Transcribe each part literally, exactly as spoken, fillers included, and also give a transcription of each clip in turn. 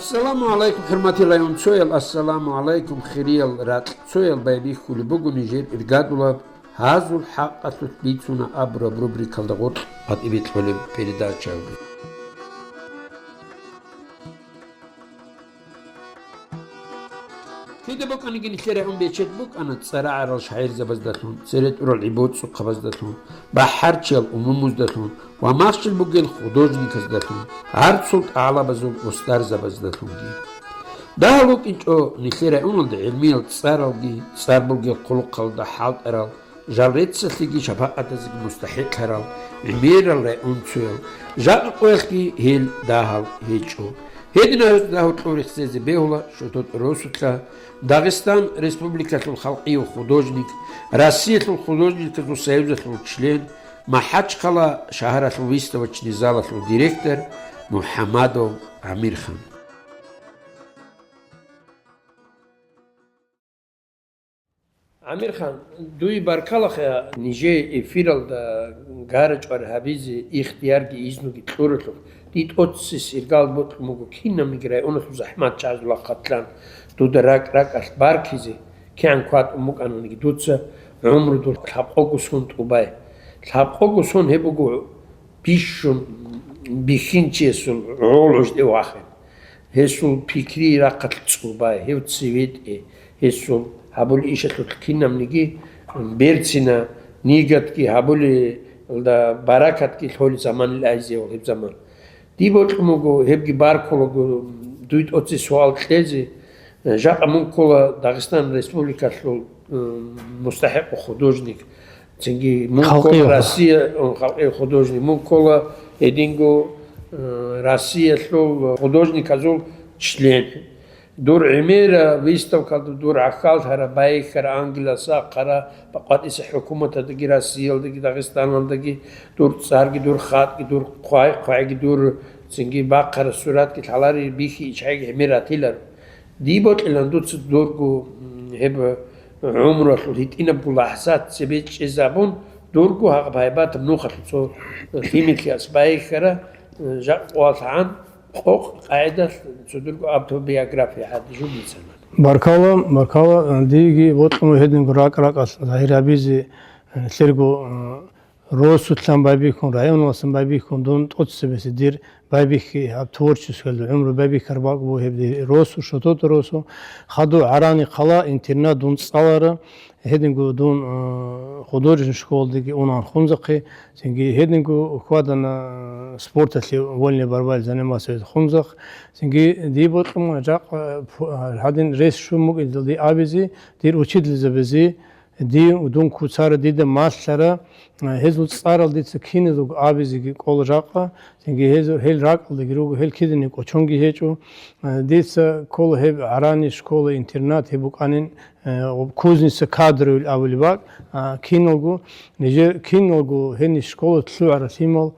Ассаламу гӀалайкум, хӀурматиял районцоял, ассаламу гӀалайкум, хириял ракьцоял. Байбихьулеб буго нижер иргадулаб «Гьазул хӀакъалъулъ бицуна» абураб рубрикалда гъоркь къватӀибе кьолеб передачаялда. Кида букӀаниги нилъер район бечед букӀана цӀарагӀарал шагӀирзабаздалъун, цере тӀурал гӀибоцӀухъабаздалъун, бахӀарчиял умумуздалъун ва махщел бугел художниказдалъун, гӀарцул тӀалабазул устарзабаздалъунги. Дагьал вукӀинчӀо нилъер районалда гӀилмиял цӀаралги, цӀар бугел хъулухъалда хӀалтӀарал, жал реццалъеги шапакъатазеги мустахӀикълъарал гӀемерал районцоял, жакъа къоялъги гьел дагьал гьечӀо. Гьединал гьез дагьав кьурихсезе бегьула шототӀ росулъа Дагъистан Республикалъул халкъияв художник, Россиялъул художниказул союзалъул член, МахӀачхъала шагьаралъул выставочный залалъул директор МухӀамадов ГӀамирхан. ГӀамирхан, дуе баркалахъе нижее эфиралда гара-чӀвар гьабизе ихтиярги изнуги кьуралъухъ, дие тӀоцесеб иргал бокьун буго кинабниги районалъул захӀматчагӀазул рахъалъан дуда ракӀ-ракӀалъ баркизе, кигӀан кватӀун букӀананиги дуца гӀумру дур лъабкъого сон тӀубай. Лъабкъого сон гьеб буго бищун бихьинчиясул гӀоло жде вахъин. Гьесул пикри рахъалъ цӀубай, гьев цеве тӀе, гьесул гьабулеб ишалъулъ кинабниги берцина, нигатги гьабулелда баракатги лъолеб заманил айзеял гьеб заман. Дие бокьун буго, гьебги баркулаго, дуе тӀоцебе суал кьезе, жакъа мун ккола Дагъистан Республикалъул, э, мустахӀикъав художник, цинги мун ккола Россия, э, халкъияв художник, мун ккола гьединго, э, Россиялъул художниказул член. Дур гӀемера выставкалда дур гӀахьаллъараб, байихьараб, ангилал сахъараб, къватӀиса хӀукуматалдаги, Россиялдаги, Дагъистаналдаги, дур цӀарги, дур хатӀги, дур хъвай-хъвайги, дур цинги бахъараб суратги лъаларел бихьи ичхӀайги гӀемер ратиларо. Дие бокьилан дуца дурго, м, гьеб гӀумруялъул гьитӀинабго лахӀзат цебе чӀезабун, дурго гьаб гьайбатаб нухалъ цо лъимерлъиялъ байихьараб, э, жакъа къоялъ гӀан, къокъ-къагӀидалъ цо дурго автобиография гьадин жо бицана. Баркала, баркала, диеги бокьун гьединго ракӀ-ракӀалъ загьир гьабизе, э, лъерго, э, росулъан байбихьун, районалъан байбихьун, дун тӀоцебесеб дир байбихьи гьаб творчествоялда гӀумру байбихьараб бакӀ буго гьеб дир росу, шотота росу. Хадув ГӀарани хъала интернат дун цӀалара, гьединго дун, э, художественный школадеги унан Хунзахъе, цинги гьединго хьвадана, э, спорталъе вольная борьбаялъ заниматься гьез Хунзахъ. Цинги дие бокьун жакъа, э, пу-, э, гьадин рес щун букӀиндал дие абизе, дир учительзабазе, Дие дун куцара, дида малъара, а, гьезул цӀарал дица киназего абизеги кӀола жакъа, цинги гьезул, гьел ракӀалдаги руго, гьел киданиги кӀочонги гьечӀо. А, дица ккола гьеб ГӀарани школа-интернат гьеб букӀанин, а, кузница кадров абулеб бакӀ, а, киналго, нижер киналго гьениб школа лъугӀарал лъимал,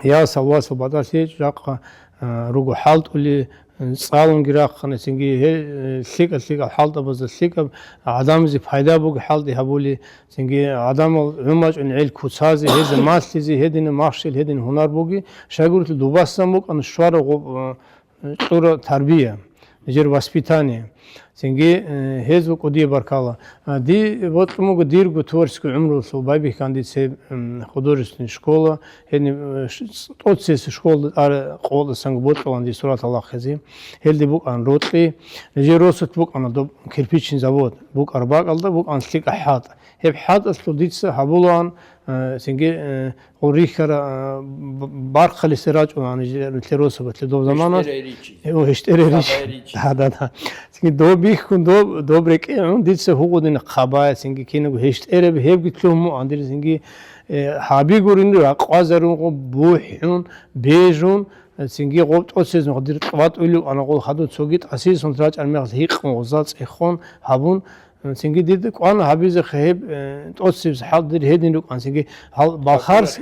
Ясал-васал батӀалъи гьечӀо, жакъа, а, руго хӀалтӀулел, цӀалунги рахъана, цинги гье-, лъикӀа-лъикӀал хӀалтӀабазда лъикӀаб гӀадамазе пайда буго хӀалтӀи гьабулел, цинги гӀадамал гӀумачӀун гӀел куцазе, гьезда малъизе, гьединаб махщел, гьедин гьунар буго, щайгурелъул дубасан букӀана щвараб гъоб-, а, кьураб тарбия, нижер воспитание. Цинги, э, гьезул кӀудияб баркала. А, дие бокьун буго дирго творческий гӀумрулъул байбихьан дица гьеб, м, художественный школа, гьениб, э, ш-, тӀоцесеб школалда ара къолдасанго бокьулан дие суратал вахъизе. Гьелде букӀана рокьи, нижер росулъ букӀана доб кирпичный завод, букӀараб бакӀалда букӀана лъикӀаб хӀатӀ. Гьеб хӀатӀалъул дица гьабулаан, э, цинги, э, гъур рихьара, э, б-, бархъалисе рачӀуна нилъер росабалъе доб заманалъ. ГьештӀерай ричи. Э, о, гьештӀерай ричи. Хабай ричи. Да, да, да. Цинги доб бихьун, доб, доб рекӀегӀун дица гьугъудина хъабай, цинги кинабго гьештӀераб гьебги лъугьун мугӀан дир, цинги, э, гьаби гурин ракъвазарун, гъо бухӀун, бежун, Цинги гъоб тӀоцезун дир къватӀулев ана гъол хадув цоги тӀасисон рачӀар мехалъ гьикъун гъоза цӀехон гьабун, цинги дир кӀван гьабизехъе гьеб, э, тӀоцеб хӀал дир гьедин рукӀан, цинги гьал балхарс-,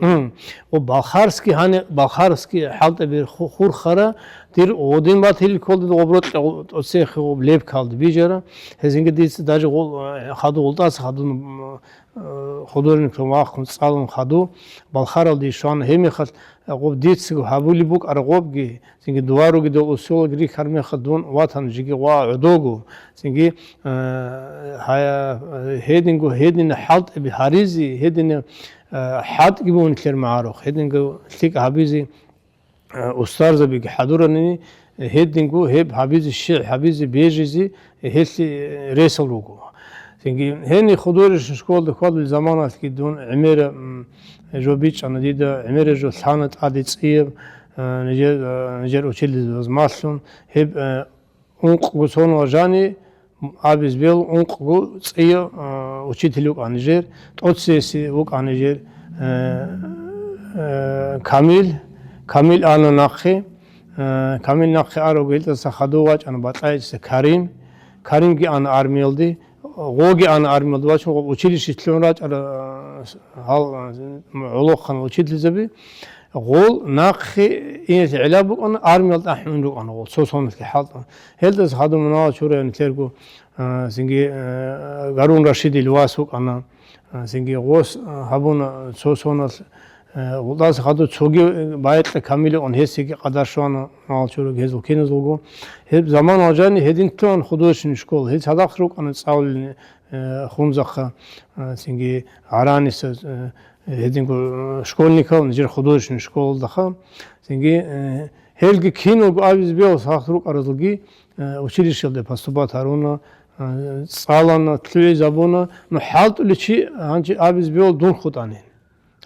м, ва балхарски гьани, балхарски хӀалтӀаби ху-, хурхара, Дир гъодин батил кколда гъоб рокьа гъо-, тӀоцехъе гъоб лебкалда бижара. Гьезинги дица даже гъол-, э, хадув гъолтӀаса хадув, м, э, художникал вахъун цӀалун хадув, балхаралде щвана. Гьебмехалъ, э, гъоб дицаго гьабулеб букӀара гъобги, цинги дова ругидал усулги рихьар мехалъ дун ватан жиги гъва гӀодого, цинги, э, гьа-, гьединго, гьедин хӀалтӀаби гьаризе, гьедин, э, хӀалтӀги бугьун лъер магӀарухъ, гьединго лъикӀ гьабизе, э, устарзабиги хӀадуранани, гьединго гьеб гьабизе, щигӀ гьабизе, бежизе гьелъи ресал руго. Цинги гьениб художественный школалда хьвадулел заманалъги дун гӀемера, м, жо бичӀчӀана дида, гӀемера жо лъана тӀаде цӀияб, э, нижер, э, нижер учительзабаз малъун, гьеб, э, ункъго соналъ жани, абиз бел ункъго цӀияб, а, учитель вукӀана нижер, тӀоцеси вукӀана нижер, э, э, Камил, Камил ана нахъе, э, Камил нахъе арав гьелдаса хадув вачӀана батӀайчиса Карим, Каримги ана армиялде, гъоги ана армиялде вачун, гъоб училище лъугӀун рачӀара, а, гьал, а, гӀолохъан учительзаби. Гъол нахъе иялъе гӀелаб букӀана, армиялда ахӀун рукӀана гъол, цо соналъги хӀалтӀун. Гьелдаса хадур мунагьал чураян лъерго, а, цинги, а, Гарун Рашидил вас вукӀана, а, цинги гъос, а, гьабуна цо соналъ, а, гъолдаса хадур цоги байкьа камилаун гьесиги къадар щвана мунагьал чураг гьезул киназулго. Гьеб заман вачани гьединлъун художественный школа, гьел цадахъ рукӀана цӀалулел, э, Хунзахъа, э, цинги Гьараниса, э, гьединго, э, школьникал нижер художественный школалдаха. Цинги, э, гьелги киналго абизе бегьулеб сахлъ рукӀаразулги, э, училищелде поступать гьаруна, э, цӀалана, лъугӀизабуна. Ну, хӀалтӀулев чи гьанже абизе бегьулеб дун хутӀанин.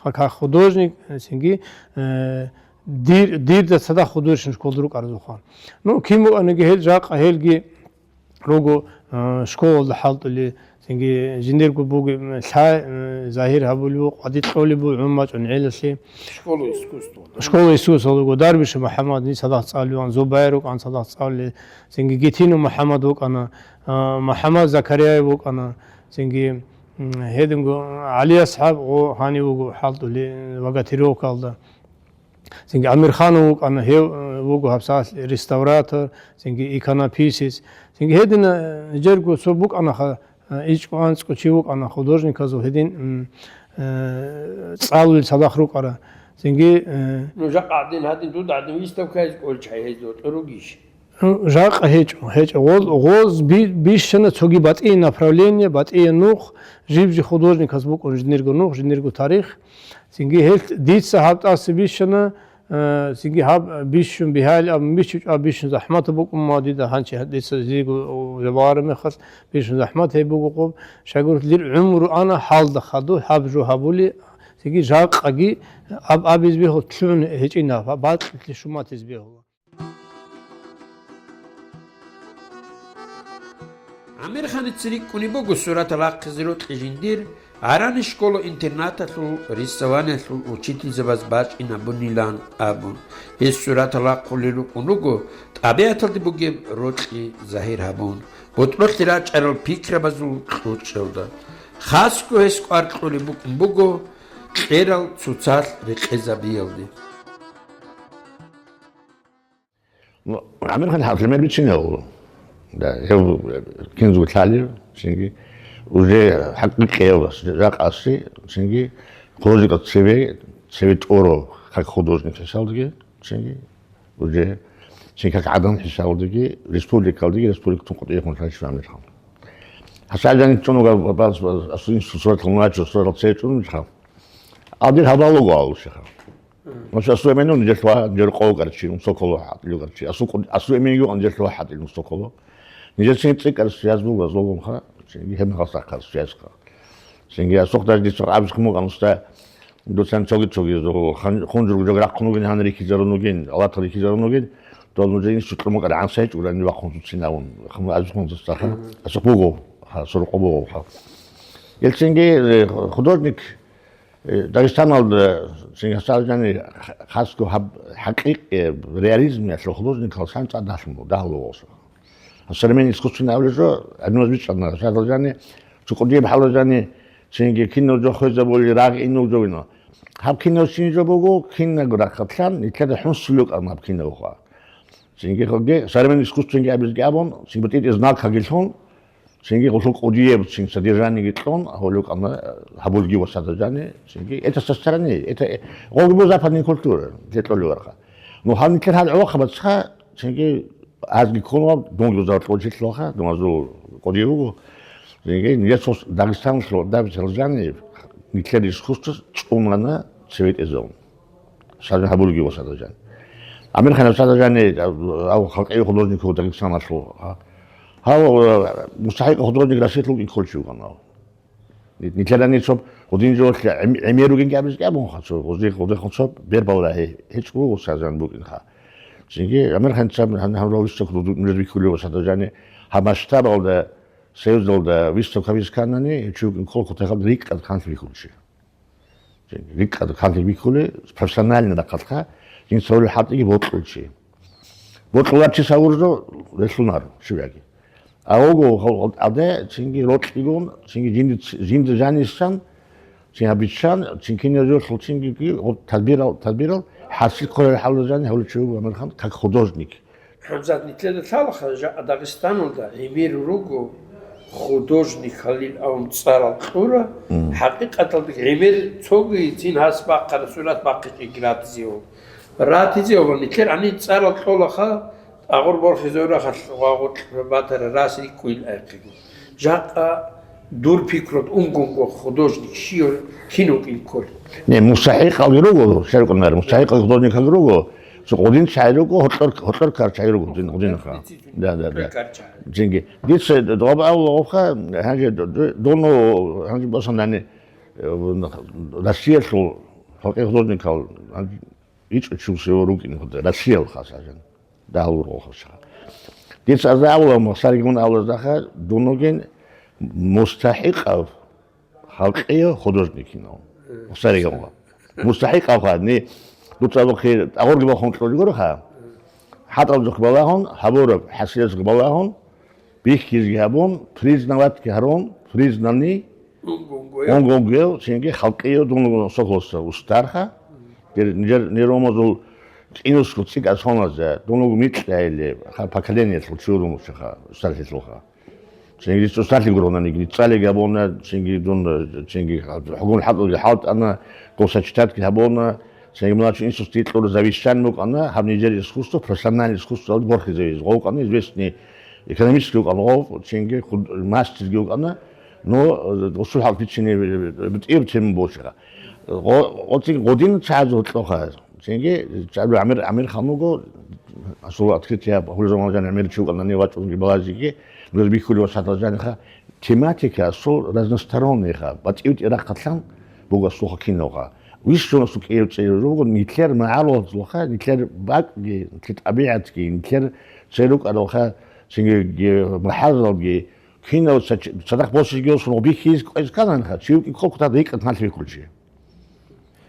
Гьа, как художник, э, цинги, э, дир, дирда цадахъ художественный школалда рукӀаразулха. Ну, кин букӀаниги гьел жакъа, гьелги руго, а, школалда хӀалтӀулел, цинги жиндирго бугеб лъай, а, загьир гьабулеб буго, къватӀи кьолеб буго гӀуммачӀун гӀелалъе. Школа искусств. Школа искусств руго, Дарбишев МухӀаммад, ниж цадахъ цӀалулеван, Зубайр вукӀана цадахъ цӀалулев, цинги Гитинов МухӀаммад вукӀана, а, МухӀаммад Закарияев вукӀана, цинги, м, гьединго ГӀали АсхӀаб гъо гьанив вуго хӀалтӀулев Богатыревкалда. Цинги Амирханов вукӀана, гьев, э, вуго гьабсагӀат реставратор, цинги иконописец. Цинги гьедина, э, нижерго цо букӀанаха, э, ичӀго-анцӀго чи вукӀана художниказул гьедин, м, э, цӀалулел цадахъ рукӀара. Цинги, э, Ну, жакъа гӀадин, гьадин, дуда гӀадин выставкаялъ кӀолчӀай гьез дутӀа ругищ? Ну, жакъа гьечӀо, гьечӀо. Гъоз, гъоз би-, бищана цоги батӀияб направление, батӀияб нух, жиб-жи художниказ букӀун жиндирго нух, жиндирго тарих. Цинги гьелъ дица гьаб тӀаса бищана, э, цинги гьаб бищун бигьайилан абун бичӀчӀичӀо, бищун захӀматаб букӀун мугьа дида гьанчи дица зиго жабагъараб мехалъ, бищун захӀмат гьеб буго къоб. Щайгурелъул дир гӀумру ана гьалда хадуб гьаб жо гьабули, цинги жакъаги аб-, абизе бегьула лъугӀун гьечӀин гьаб, бакьулъе шуматизе бегьула. ГӀамирханица рикӀкӀунеб буго суратал ахъизе рокьи жиндир Гьарани школа-интернаталъул рисованиялъул учительзабаз бачӀинабунилан абун. Гьес суратал ахъулел рукӀун руго, тӀабигӀаталде бугеб рокьи загьир гьабун, бутӀрулъе рачӀарал пикрабазул кьучӀалда. Хасго гьес кӀвар кьолеб букӀун буго кьерал цоцалъ рекъезабиялде. Ну, ГӀамирхан гьаб пример бицинев. Да, гьев киназго лъалев, цинги уже хӀакъикъиявас, ракъаси, цинги художникал цеве, цеве тӀорав, как художник хӀисалдиги, цинги уже цин как гӀадан хӀисалдиги, республикалдиги, республикатун къотӀи хун лъанчи ГӀамирхан. ХӀасалдани чӀунуга, ба-, ба-, ба-, асулин суратал муначо, суратал цеве чӀунун хал. Абдир гьабал луго алушиха. Мгм. Нуша асу эмену нижер лъугьа, нижер къо вукӀарчи, нусоколо хӀатӀилугарчи. Асу къу-, асу эмен юкъан нижер лъугьа хӀатӀил нусоколо. Нижер цин цӀикӀкӀар связь буго, золумха, цинги гьеб мехалъ сахъар связьха. Цинги асухъ даже дица абизхъ мукъан уста, дуцан цоги-цоги зо-, хан-, хунжург жог рахъун вугин, гьанир рихьизарун вугин, алатал рихьизарун вугин, дол нужер институт мукъар гӀан сайчӀурани вахъун цуцинавун, хъуму абизхъун зостаха. Мгм. Асухъ буго, ха, сурукъо буго, ха. Ил цинги, э, художник, Э, Дагъистаналда, э, сингасалжани хасго гьаб-, хӀакъикъи, э, реализмалъул художникал сан цӀадалъун буго, дагьлу гъосо. Современный искусственный абулеб жо, гӀелмуз бичӀчӀана, садалжани, цукъудияб хӀалалжани, синги кино жо хвезабули, рагъ инул жо вино. Гьаб кино син жо буго, киного рахъатлъан, нилъеда хӀунсулукъан гьаб кино хва. Цинги гьоги современный искусствоги абизги абун, цинги тӀитӀиз знакаги лъун, цинги гъулъул кӀудияб цин содержаниеги кьун, гьолукъана гьабулги ва садажани, цинги это со стороны, это, э, гъоги бу западная культура, лъикӀлъули варха. Ну, гьанилъер гьал гӀолохъабацха, цинги азги ккун ва дунги заркьулчилъалха, дун азул кӀуди вуго. Цинги нилъер цо Дагъистаналъул Давид Гьалжаниев нилъер искусство чӀунана цеве тӀезавун. Садажан гьабулги ва садажан. Амирханов садажани, а, а, халкъи художник вуго Дагъистаналъул, а. Гьав, а, мустахӀикъ художник Россиялъулги кколчи вуган гьав. Ни-, нилъерани цоб гъудин жо гӀем-, гӀемер ругинги абизги абунха, цо гъузи-, гъудехун цоб бербал рагьи гьечӀо вуго садажан букӀинха. Цинги Амирханца гьан-, гьанрал виста художник нужер бихьулев садажани, гьаб масштабалда, союзалда выставка висканани, гьечи вукӀин ккол кутахаб рикӀкӀад хъанлъи бихьулчи. РикӀкӀад хъанлъи бихьули, профессиональный рахъалха, жинца гьолел хӀалтӀиги бокьулчи. Бокьуларчи савурзо релълъунар шивяги. А ого гьал-, гьал-, гьалде цинги рокьигун, цинги жинди ц-, жинда жанисан, цин гьабиччан, цин киназулъул цинги гьоб тадбирал, тадбирал хӀасил кколел хӀалда жани гьавличи вуго Амирхан как художник. ХӀамзат, нилъеда лъалаха, жакъа Дагъистаналда гӀемер руго художникалил авун цӀарал кьура, Мгм. ХӀакъикъаталда гӀемер цоги цин гьас бахъара сурат бахъичӀеги ратизеяв. Ратизеяв нилъер гьанин цӀарал кьолаха, тӀагъур борхизавурахал гъагъоркь батара рас рикӀкӀуйил айхъиго. Жакъа дур пикрот унгунго художник щиял кин вукӀин кколин. Не, мустахӀикъалги руго, шарикъунар, мустахӀикъал художникалги руго, цо гъудин чагӀи руго, гьоркьор, гьоркьор ккар чагӀи руго, гъудин, гъудинха. Да, да, да. Жинги. Дица доб авла гъобха, гьанже д-, д-, доно, гьанже басан дани, э, Россиялъул халкъи художникал, гьанже ичӀо чугсиво рукӀин худа, Россиял хас гьажан. Дагьал ургъухъаша. Дица азда авла, мухсаригун авлаздаха, дунугин мустахӀикъав халкъия художникинав. Мухсаригун. МустахӀикъав хадни, дуца абухъи тӀагъурги бахун кьули гуроха. ХӀатӀал зухъ балагьун, гьабураб хӀасилас балагьун, бихьизги гьабун, признаватги гьарун, признанный, Унгунгуев. Унгунгуев, цинги халкъиев, дун сохлоса устарха. Дир нижер неромазул кьинусго цӀикӀкӀад соназе, дун вуго микьгӀайиле, ха, поколениялъул чи вуго мусаха, устарлъилъулха. Цинги дица устарлъи гуронаниги, цӀалиги абуна, цинги дун, цинги хӀугун хӀалтӀулги хӀалтӀана, госочитатги гьабуна, цинги муначи инсус дикьур завещание букӀана, гьаб нижер искусство, профессиональное искусство борхизавиз, гъовкъана известный экономический вукӀана гъов, цинги худ-, мастерги вукӀана, но, э, гъусул хӀалкъичини битӀиб тема боча. Гъо-, гъоцин гъодин чагӀазул кьоха. Цинги чагӀазул Амир, Амир хан вуго, асул открытие гьаб, гьури заман жан Амир чи вукӀана, не вачӀунги балазиги, нуж бихьули ва сатал жаниха, тематика асул разностороннийха, батӀив-тӀирахъалъан буго асулха киналха. Вищун асул кӀиев цӀе руго, нилъер магӀарулазулха, нилъер бакӀги, нилъер тӀабигӀатги, нилъер церукӀаралха, цинги, ги, махӀалалги, кинав цадахъ босиги осун бихьиз кӀвез кананха, чи вукӀин кколкутад рикӀкӀад хъанлъи бихьулчи.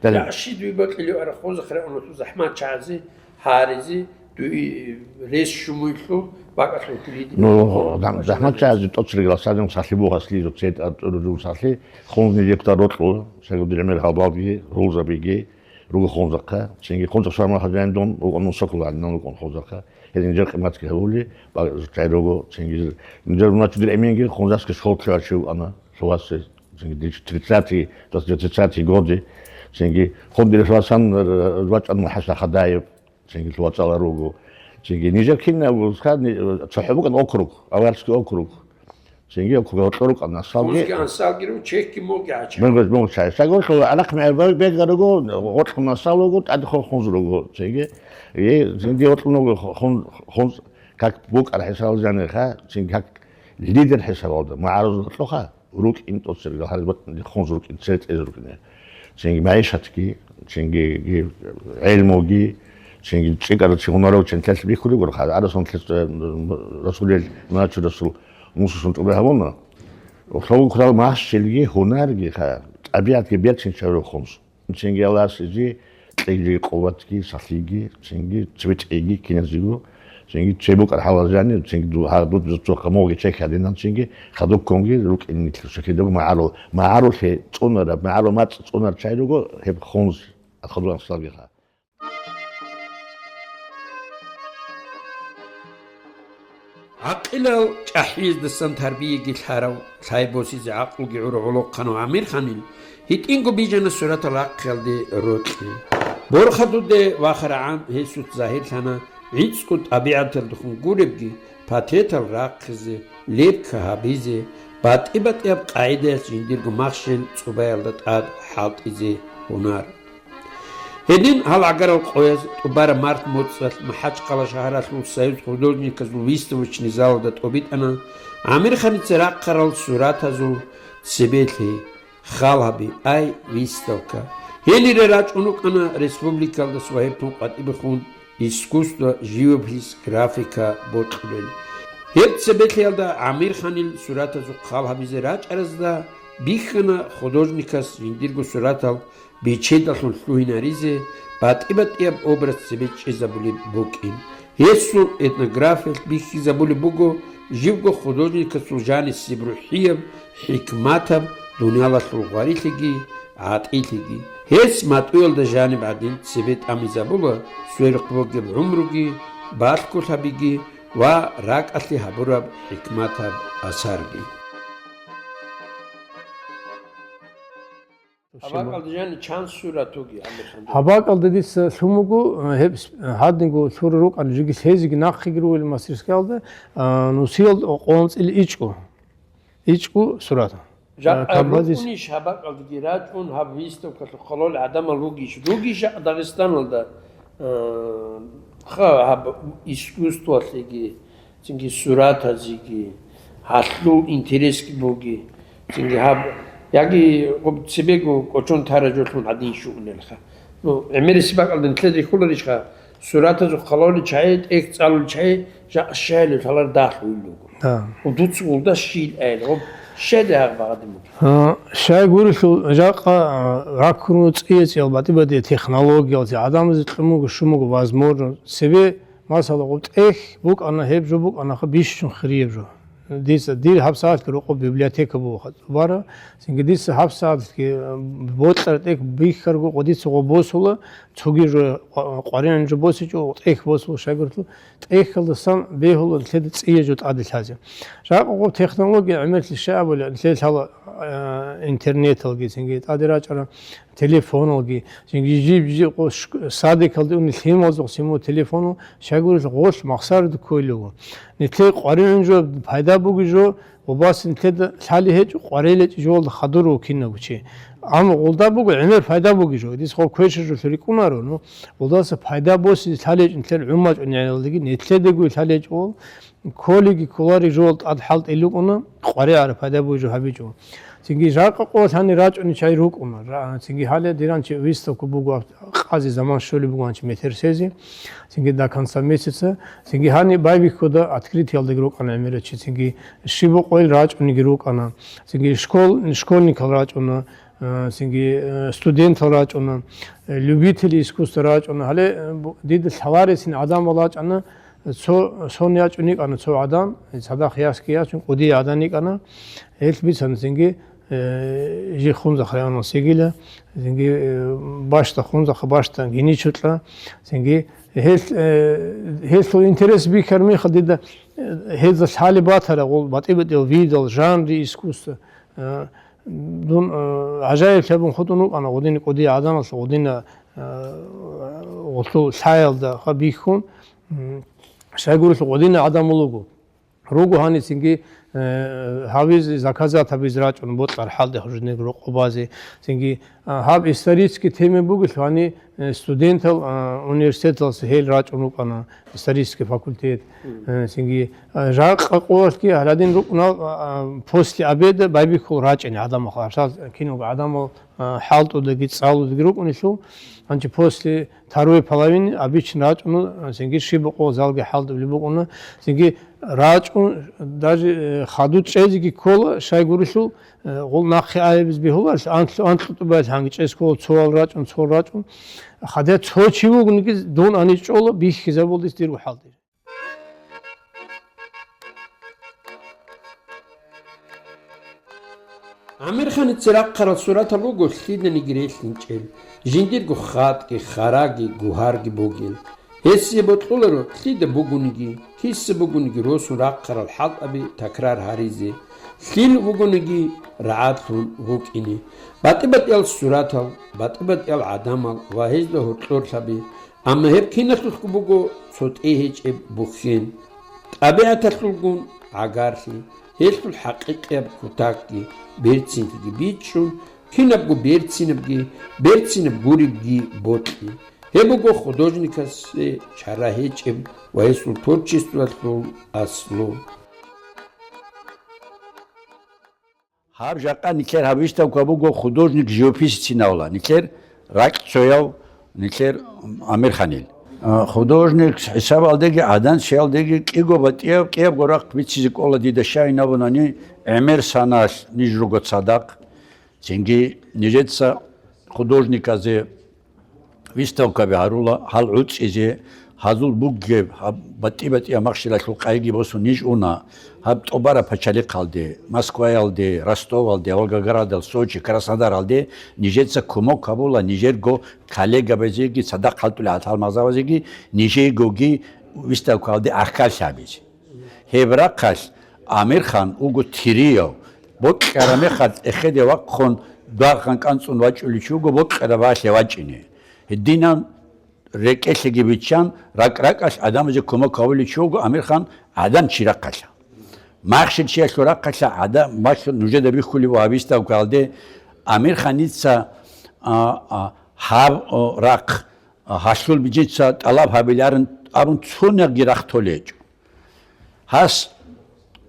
Дале. Яши дуй бакьилиу ара хунзахъ регӀуна ту захӀмат чагӀази, гьаризи, дуй рес шумуйлъу бакӀалъун тулиди. Ну, зах-, захӀмат чагӀази тӀоцригла садин сахли бугъасли, зуцет артӀуру сахли, хунзни лебта рокьу, шагудил гӀемер гьалбалги, рулзабиги, руго хунзахъа, цинги хунзахъ шарма хадяйндун, рукъун нусахъул гьалинан рукъун хунзахъа. Гьедин жер къиматги гьавули, ба-, жай руго, цинги нижер муначи дир эменги хунзахъги школалъе вачив ана, лъугьасе, цинги дич тридцатый, двадцать тридцатый годы, цинги хундир лъугьасан, э, вачӀан МухӀса Хадаев, цинги лъугьа цӀала руго. Цинги нижер кинаб, ска-, ни-, цохӀо букӀан округ, Аварский округ. Цинги округ гьоркьор рукӀан асалги. Хунзги ансалги ру, чехги моги гьача. Моги, моги чай. Сагор лъугьа, арахъ мегӀер бе-, бегар руго, гъоркьун асал руго, тӀад хо-, хунз руго. Цинги, э, цинги гъоркьун руго хун-, хунз, как букӀар хӀисабал жаниха, цинги как лидер хӀисабалда, магӀарул гьоркьоха. РукӀин тӀоцерга гьариб батӀине хунз рукӀин, цере тӀезе рукӀине. Цинги магӀишатги, цинги ги гӀелмуги, цинги цӀикӀкӀарал чи гьунарав чи нилъелъ бихьулеб гурхъа, арасун нилъеца Расулел, Муначи Расул, мусусун тӀубай гьабуна. Лъабго кутал махщелги, гьунарги ха, тӀабигӀатги берцин чаврухъунз. Цинги Аллагьас изи кьеги къуватги, сахлъиги, цинги цебетӀеги киназего, цинги цебукӀар хӀалал жани, цинги ду-, гьа, ду-, ду-, цо къамоги чехьадинан, цинги хадубккунги рукӀин нилъер шахидаго магӀарул, магӀарулъе цӀунараб, магӀарул мацӀ цӀунар чай руго, гьеб хунз, хадуб ансалгиха. ГӀакъилал чӀахӀияздасан тарбияги лъарав, лъай босизе гӀакълуги гӀурав гӀолохъанав ГӀамирханил гьитӀинго бижана суратал рахъиялде рокьи. Борхадуде вахарагӀан гьесулъ загьирлъана гӀицӀго тӀабигӀаталдехун гуребги, портретал рахъизе, лепка гьабизе, батӀи-батӀияб къагӀидаялъ жиндирго махщел цӀубаялда тӀад хӀалтӀизе гьунар. Гьедин гьал гӀагарал къояз тӀубараб март моцӀалъ МахӀачхъала шагьаралъул Союз художниказул выставочный залалда тӀобитӀана ГӀамирханица рахъарал суратазул цебе лъей, хал гьаби, ай, выставка. Гьенире рачӀун рукӀана республикалда свагьиблъун къватӀибехун искусство, живопись, графика бокьулел. Гьеб цебе лъеялда ГӀамирханил суратазухъ хал гьабизе рачӀаразда бихьана художникас жиндирго суратал бичедалъун лъугьинаризе, батӀи-батӀияб образ цебе чӀезабулеб букӀин. Гьесул этнографиялъ бихьизабулеб буго живго художникасул жанисеб рухӀияб, хӀикматаб дуниялалъул гъварилъиги гӀатӀилъиги. Гьес матӀуялда жаниб гӀадин цебе тӀамизабула сверухъ бугеб гӀумруги, балъголъабиги ва ракӀалъе гьабураб хӀикматаб асарги. Гьаб бакӀалда жаниб чан сурат вугев, Амирхан? Гьаб бакӀалда дица лъун буго, э, гьеб с-, гьадинго лъурал рукӀана, жеги лъезеги нахъеги ругел мастерскаялда, а, нусиялда къо-, къо анцӀила ичӀго. ИчӀго сурат. Жакъа, а, композиция. РукӀунищ гьаб бакӀалдаги рачӀун, гьаб выставкалъухъ хъалал гӀадамал ругищ? Ругищ жакъа Дагъистаналда, а, ха, гьаб искусстволъеги, цинги суратазеги, гьалъул интересги буги, цинги гьаб, яги гъуб цебего кӀочон тара жолъун гьадин щугӀунелха. Ну, гӀемерисеб бакӀалда нилъеда рихьуларищха, суратазухъ хъалалел чагӀи, тӀехь цӀалулел чагӀи, жакъа щайилеб лъалар дагьлъугьин руго. Да. Гъуб дуца гъулда щил айил, гъуб щайда гьагъ багъадин бугеб? А, щай гурелъул жакъа, а, раккун цӀия-цӀиял батӀи-батӀиял технологиялъе гӀадамазе кьун буго, щун буго возможно, цебе Масала, гъуб тӀехь букӀана, гьеб жо букӀанаха бищун хирияб жо. Дица, дир гьабсагӀатги рокъоб библиотека бугоха цӀубара, цинги дица гьабсагӀатги, э, бокьараб тӀехь бихьарго, гъо дица гъо босула, цоги жо къва-, къваригӀун жо босичӀо, тӀехь босула, щайгурелъул, тӀехьалдасан бегьула нилъеда цӀия жо тӀаде лъазе. Жакъа гъуб технология гӀемерлъи щай абули, нилъеда лъала, э, интернеталги, цинги тӀаде рачӀарал телефоналги, цинги жиб-жиб къо-, шк-, садикалде уни лъималазухъ симо телефонал, щайгурелъул гъолъ махсарда кколев вуго. Нилъее къваригӀун жо, пайда буги жо, ва бас нилъеда лъали гьечӀо, къварел гьечӀо жоялда хадур вукинав чи. Амма гъолда буго гӀемер пайда буги жо. Дис гъо квешаб жо рикӀунаро, ну, гъолдаса пайда босизе лъали гьечӀо нилъер гӀумачӀунелалдаги, нилъедаго лъали гьечӀо, Кколеги кколарел жоялда тӀад хӀалтӀи лукӀуна, къваригӀараб пайда бугеб жо гьабичӀо. Цинги жакъа къо лъани рачӀунел чагӀи рукӀуна. Ра-, цинги гьале дир гьанчи выставка буго, къази заман щолеб буго гьанчи метерсезе. Цинги до конца месяца. Цинги гьаниб байбихьуда открытиялдаги рукӀана гӀемерачи. Цинги щиб къойил рачӀунеги рукӀана. Цинги школ-, школьникал рачӀуна. Э, цинги, э, студентал рачӀуна, э, любители искусства рачӀуна. Гьале, э, бу-, дида лъаларесин гӀадамал рачӀана, цо, сон ячӀун йикӀана цо гӀадан, цадахъ ясги ясун, кӀудияв гӀадан йикӀана. Гьелъ бицана цинги, э, жи Хунзахъ районалъ йигила, цинги, э, бащда Хунзахъа, бащда Гьиничукьа, цинги гьелъ, э, гьелъул интерес бихьар мехалъ дида, э, гьезда лъалеб батарагъул батӀи-батӀиял видал, жанри искусства, э, Дун, э, гӀажаиблъабун хутӀун вукӀана гъудин кӀудияв гӀадамалъ гъудина, э, гъулъул лъаялда ха бихьун, м, щайгурелъул гъудина гӀадамал вуго. Руго гьаницинги, э, гьавизе, заказат гьабизе рачӀун бокьар хӀалде хӀужнег рокъобазе. Цинги, а, гьаб исторический тема бугелъул гьани, э, студентал, а, университеталъ гьел рачӀун рукӀана, исторический факультет. Мгм. Э, цинги, а, жакъа къоялъги гьаладин рукӀунал, а, а, после обеда байбихьул рачӀине гӀадамал, гьарсал киналго гӀадамал, а, хӀалтӀудаги цӀалудаги рукӀунелъул, гьанчи после второй половины обычно рачӀуна, а, цинги щиб къо залги хӀалтӀулеб букӀуна, цинги рачӀун, даже, э, хадуб чӀезеги ккола, щайгурелъул, э, гъул нахъе аябиз бегьуларелъ, анлъу-, анлъутӀубаялъ гьанги чӀез ккола, цоял рачӀун, цоял рачӀун. Хадуб цо чи вугониги дун гьанив чӀола, бихьизабулдис дирго хӀалтӀи. ГӀамирханица рахъарал суратал руго лъиданиги релълъинчӀел, жиндирго хатӀги, хараги, гугьарги бугел. Гьесие бокьуларо лъида бугониги, киса бугониги росун рахъарал хӀалтӀаби такрар гьаризе, лъил вугониги рагӀадлъун вукӀине. БатӀи-батӀиял суратал, батӀи-батӀиял гӀадамал ва гьезда гьоркьорлъаби, амма гьеб киналъулъго буго цо тӀегьечӀеб бухьен. ТӀабигӀаталъулгун гӀагарлъи, гьелъул хӀакъикъияб кутакги, берцинлъиги бичӀчӀун, кинабго берцинабги, берцинаб гуребги бокьи. Гьеб буго художникасе чара гьечӀеб ва гьесул творчествоялъул аслу. Гьаб жакъа нилъер гьаб выставка буго художник-живописецин абула, нилъер ракӀцояв, нилъер Амирханил. А, художник хӀисабалдеги, гӀадан чиялдеги кӀиго батӀияб, кӀиябго рахъ бицизе кӀола дида, щайин абунани, гӀемер саналъ ниж руго цадахъ. Цинги нижеца художниказе выставкаби гьарула, гьал гӀуцӀизе, гьазул бугеб, гьаб батӀи-батӀияб махщелалъул къайги босун ниж уна, гьаб тӀубараб пачалихъалде, Москваялде, Ростовалде, Волгоградалде, Сочи, Краснодаралде нижеца кумек гьабула, нижерго коллегабазеги, цадахъ хӀалтӀулел гӀадамазабазеги, нижейгоги выставкаялде гӀахьаллъи гьабизе. Гьеб рахъалъ Амирхан вуго тирияв, бокьараб мехалъ эхеде вахъун, дарган кӀанцӀун вачӀулев чи вуго бокьараб балъе вачӀине. Гьединан рекӀелъеги биччан, ракӀ-ракӀалъ гӀадамазе кумек гьавулев чи вуго Амирхан гӀадан чи рахъалъа. Махщел чиясул рахъалъа гӀадамалъул нужеда бихьулеб ва выставкаялде Амирханица, а, а, гьаб, о, рахъ, а, гьалъул бижица тӀалаб гьабиларин абун цунагги рахъ толечӀо. Гьас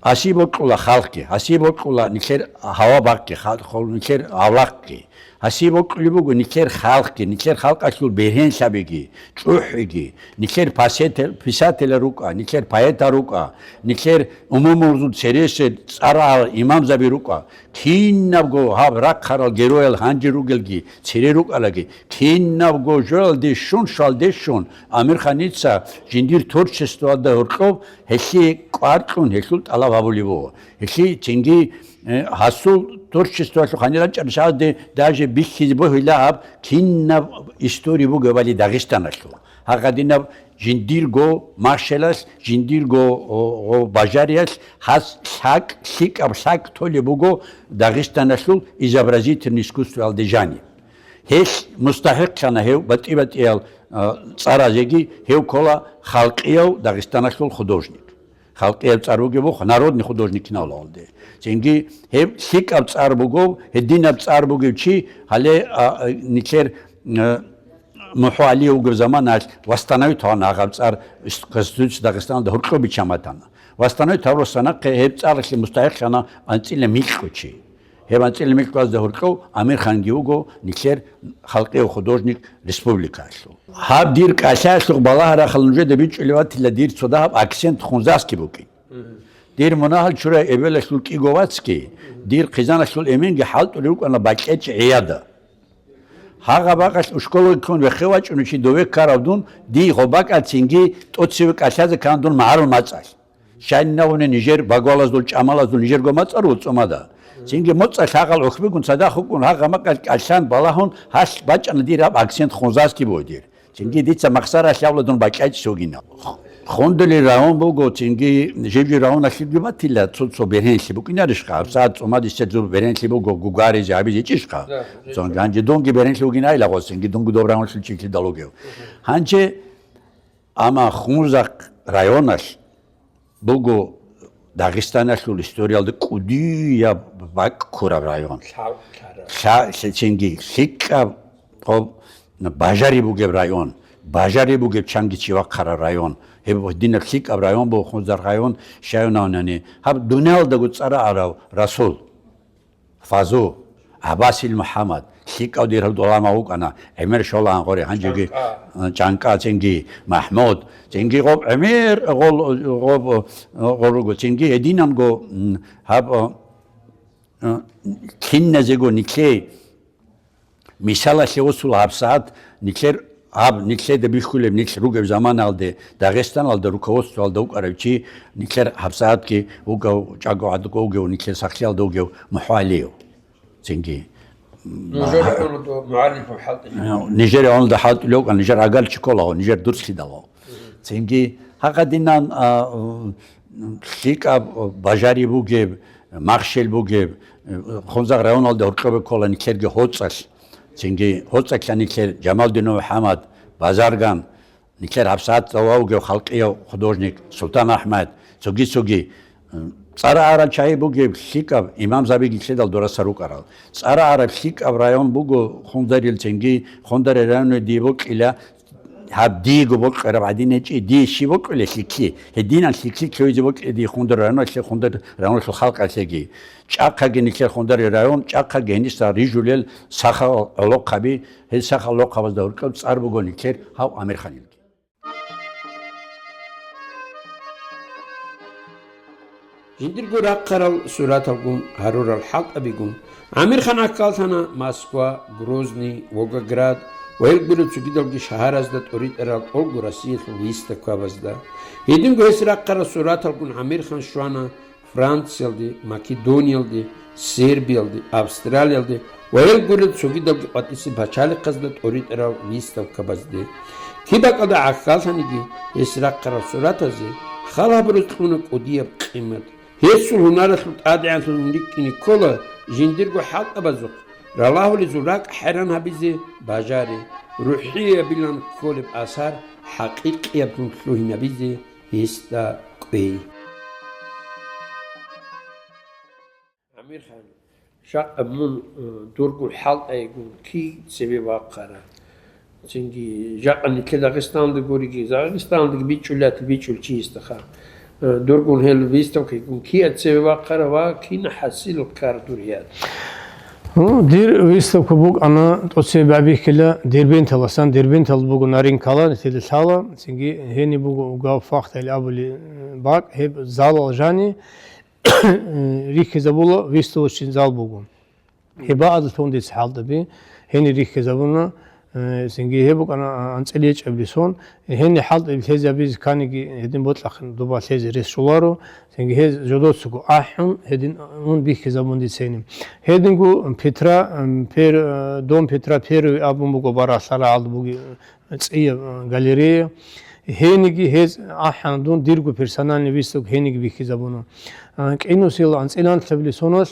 гьасие бокьула халкъги, гьасие бокьула нилъер гьава-бакъги, хал-, хол-, нилъер авлахъги. Гьасие бокьулеб буго нилъер халкъги, нилъер халкъалъул бергьенлъабиги, чӀухӀиги, нилъер пасетел-, писателал рукӀа, нилъер поэтал рукӀа, нилъер умумузул цересел цӀарал имамзаби рукӀа. Кинабго гьаб рахъарал героял гьанже ругелги, цере рукӀалаги, кинабго жоялде щун, щвалде щун, Амирханица жиндир творчествоялда гьоркьоб гьелъие кӀвар кьун гьелъул тӀалаб гьабулеб буго. Гьелъие цинги, э, гьасул творчествоялъул гьанир рачӀарал шагьазде даже бихьизе бегьула гьаб кинаб история бугебали Дагъистаналъул. Гьагъа динаб жиндирго машалалъ, жиндирго, о, о, бажариялъ гьас лъакӀ, лъикӀаб лъакӀ толеб буго Дагъистаналъул изобразительный искусствоялде жаниб. Гьелъ мустахӀикълъана гьев батӀи-батӀиял, а, цӀаразеги, гьев ккола халкъияв Дагъистаналъул художник. Халкъияв цӀар бугеб буго, народный художник кинавлалде. Цинги гьеб лъикӀаб цӀар бугев, гьединаб цӀар бугев чи, гьале, а, а, нилъер, а, МухӀу ГӀали вугев заманалъ восстановить гьавана гьаб цӀар, ис-, Конституция Дагъистаналда гьоркьоб биччан батана. Восстановить гьавурасда нахъе гьеб цӀаралъе мустахӀикълъана анцӀила микьго чи. Гьеб анцӀила микьгоязда гьоркьов Амирханги вуго, нилъер халкъияв художник республикаялъул. Гьаб дир кӀалъаялъухъ балагьарахъал нужеда бичӀчӀулев ватила дир цо дагьаб акцент хунзаски букӀин. Дир мунагьал чурай эбелалъул кӀиго вацги, дир хъизаналъул эменги хӀалтӀулел рукӀана бакӀечӀ гӀияда. Гьагъа бакӀалъ ушколалъ ккун вехе вачӀунев чи дове ккарав дун, дие гъоб бакӀалъ цинги тӀоцеве кӀалъазе ккана дун магӀарул мацӀалъ. Щайин абуни нижер багвалаздул, чӀамалаздул нижерго мацӀ ару цӀумада. Цинги моцӀалъ гьагъал гӀухьбигун цадахъ вукӀун гьагъа бакӀалъ кӀалъан балагьун гьалъ бачӀана дир гьаб акцент хунзаски бугев дир. Цинги дица махсаралъ абула дун бакӀечӀ вугин. Хундали район буго, цинги жиб-жиб районалъулги батила цо-цо бергьенлъи букӀинарищха? ГьабсагӀат цӀумадисел зур бергьенлъи буго гугаризе гьабизе ичӀищха? Да, да. Цо-, гьанже дунги бергьенлъи вугин айлагъо, цинги дунги доб районалъул чилъидал вугев. Гьанже Амма Хунзахъ районалъ буго Дагъистаналъул историялда кӀудияб бакӀ ккураб район. Лъа-, лъа-, лъечинги лъикӀаб гъоб бажари бугеб район, бажари бугеб чанги чи вахъараб район. Гьеб гьединаб лъикӀаб район буго Хунзахъ район, щайин абунани, гьаб дуниялдаго цӀарарав Расул. Фазу, ГӀаббасил МухӀаммад, лъикӀав дир гьудулама вукӀана, гӀемер щола гьанкъури, гьанжеги, ЧӀанкӀа. ЧӀанкӀа цинги, МахӀмуд, цинги гъоб гӀемер гъол, гъоб, гъол руго, цинги гьединанго, м, гьаб, а, а, киназего нилъей Мисалалъе восула гьабсагӀат нилъер, гьаб нилъеда бихьулеб нилъ ругеб заманалде Дагъистаналда руководствоялда вукӀарав чи, нилъер гьабсагӀатги вугев, чӀаго гӀадго вугев, нилъер сахлъиялда вугев МухӀу ГӀалиев. Цинги Нужер районалда мугӀалимлъун хӀалтӀи. Нижер районалда хӀалтӀулев вукӀана, нижер агарчи кколаго, нижер дурцлъидал. Цинги гьагъадинан, а, лъикӀаб бажари бугеб, махщел бугеб, Хунзахъ районалда гьоркьобе ккола нилъерги ГьоцӀалъ. Цинги ГьоцӀалъа нилъер Жамалдинов МухӀаммад, Базарган, нилъер гьабсагӀат цӀалугев халкъияв художник Султан АхӀмад, цоги-цоги, м, цӀара-арал чагӀи бугеб лъикӀаб имамзабиги нилъедал дураса рукӀарал. ЦӀара-араб лъикӀаб район буго Хунзарил, цинги Хунзарил районалде дие бокьила, гьаб диего бокьараб гӀадин гьечӀи, дие щиб бокьулеб лъикӀлъи? Гьединан лъикӀлъи лъугьизе бокьила дие Хунзар районалъе, Хунзар районалъул халкъалъеги. ЧӀахъаги нилъер Хунзарил район, чӀахъаги гьениса рижулел сахал гӀолохъаби, гьел сахал гӀолохъабазда гьоркьоб цӀар буго нилъер гьав Амирханилги. Жиндирго рахъарал сураталгун гьарурал хӀалтӀабигун, ГӀамирхан аккаллъана Москва, Грозный, Волгоград ва гьел гурел цогидалги шагьаразда тӀоритӀарал тӀолго Россиялъул выставкабазда. Гьединго гьес рахъарал сураталгун ГӀамирхан щвана Франциялде, Македониялде, Сербиялде, Австралиялде ва гьел гурел цогидалги къватӀисеб пачалихъазда тӀоритӀарал выставкабазде. Киб бакӀалда гӀахьаллъаниги, гьес рахъарал суратазе хал гьабураз кьуна кӀудияб къимат. Гьесул гьунаралъул тӀадегӀанлъун рикӀкӀине ккола жиндирго хӀалтӀабазухъ ралагьулезул ракӀ хӀеран гьабизе бажари, рухӀиябилан кколеб асар хӀакъикъияблъун лъугьинабизе гьесда кӀвей. Амирхан, жакъа мун, э, дургун хӀалтӀайгун кин цебе вахъара? Цинги жакъа нилъе Дагъистаналда гуриги, Дагъистаналдаги бичӀчӀулев, бичӀчӀулев чиясдаха. Э, дургун гьел выставкайгун кият цебе вахъара ва кин хӀасил ккар дур гьад? Ну, дир выставка букӀана, тӀоцебе бихьила Дербенталасан, Дербентал буго Наринкала, нилъеда лъала, цинги гьениб буго Угав Фахтайил абулеб, э, бакӀ, гьеб залал жани, рихьизабула выставочный зал буго. Гьеб бакӀалдалъун дица хӀалтӀаби, гьенир рихьизабуна, э, цинги гьеб букӀана анцӀила гьечӀебли сон, гьенир хӀалтӀаби лъезе абизе кканиги гьедин бокьахъин доба лъезе рес щоларо, цинги гьез жодоцаго ахӀун, гьедин ун бихьизабун дица гьениб. Гьединго Петра, м, Пер-, э, дом Петра Первый абун буго баралъ рагӀалда буги, э, цӀияб, э, галерея. Гьениги гьез ахӀана дун, дирго персональный выставка гьениги бихьизабуна. Э, кӀинусел анцӀила лъабилеб соналъ,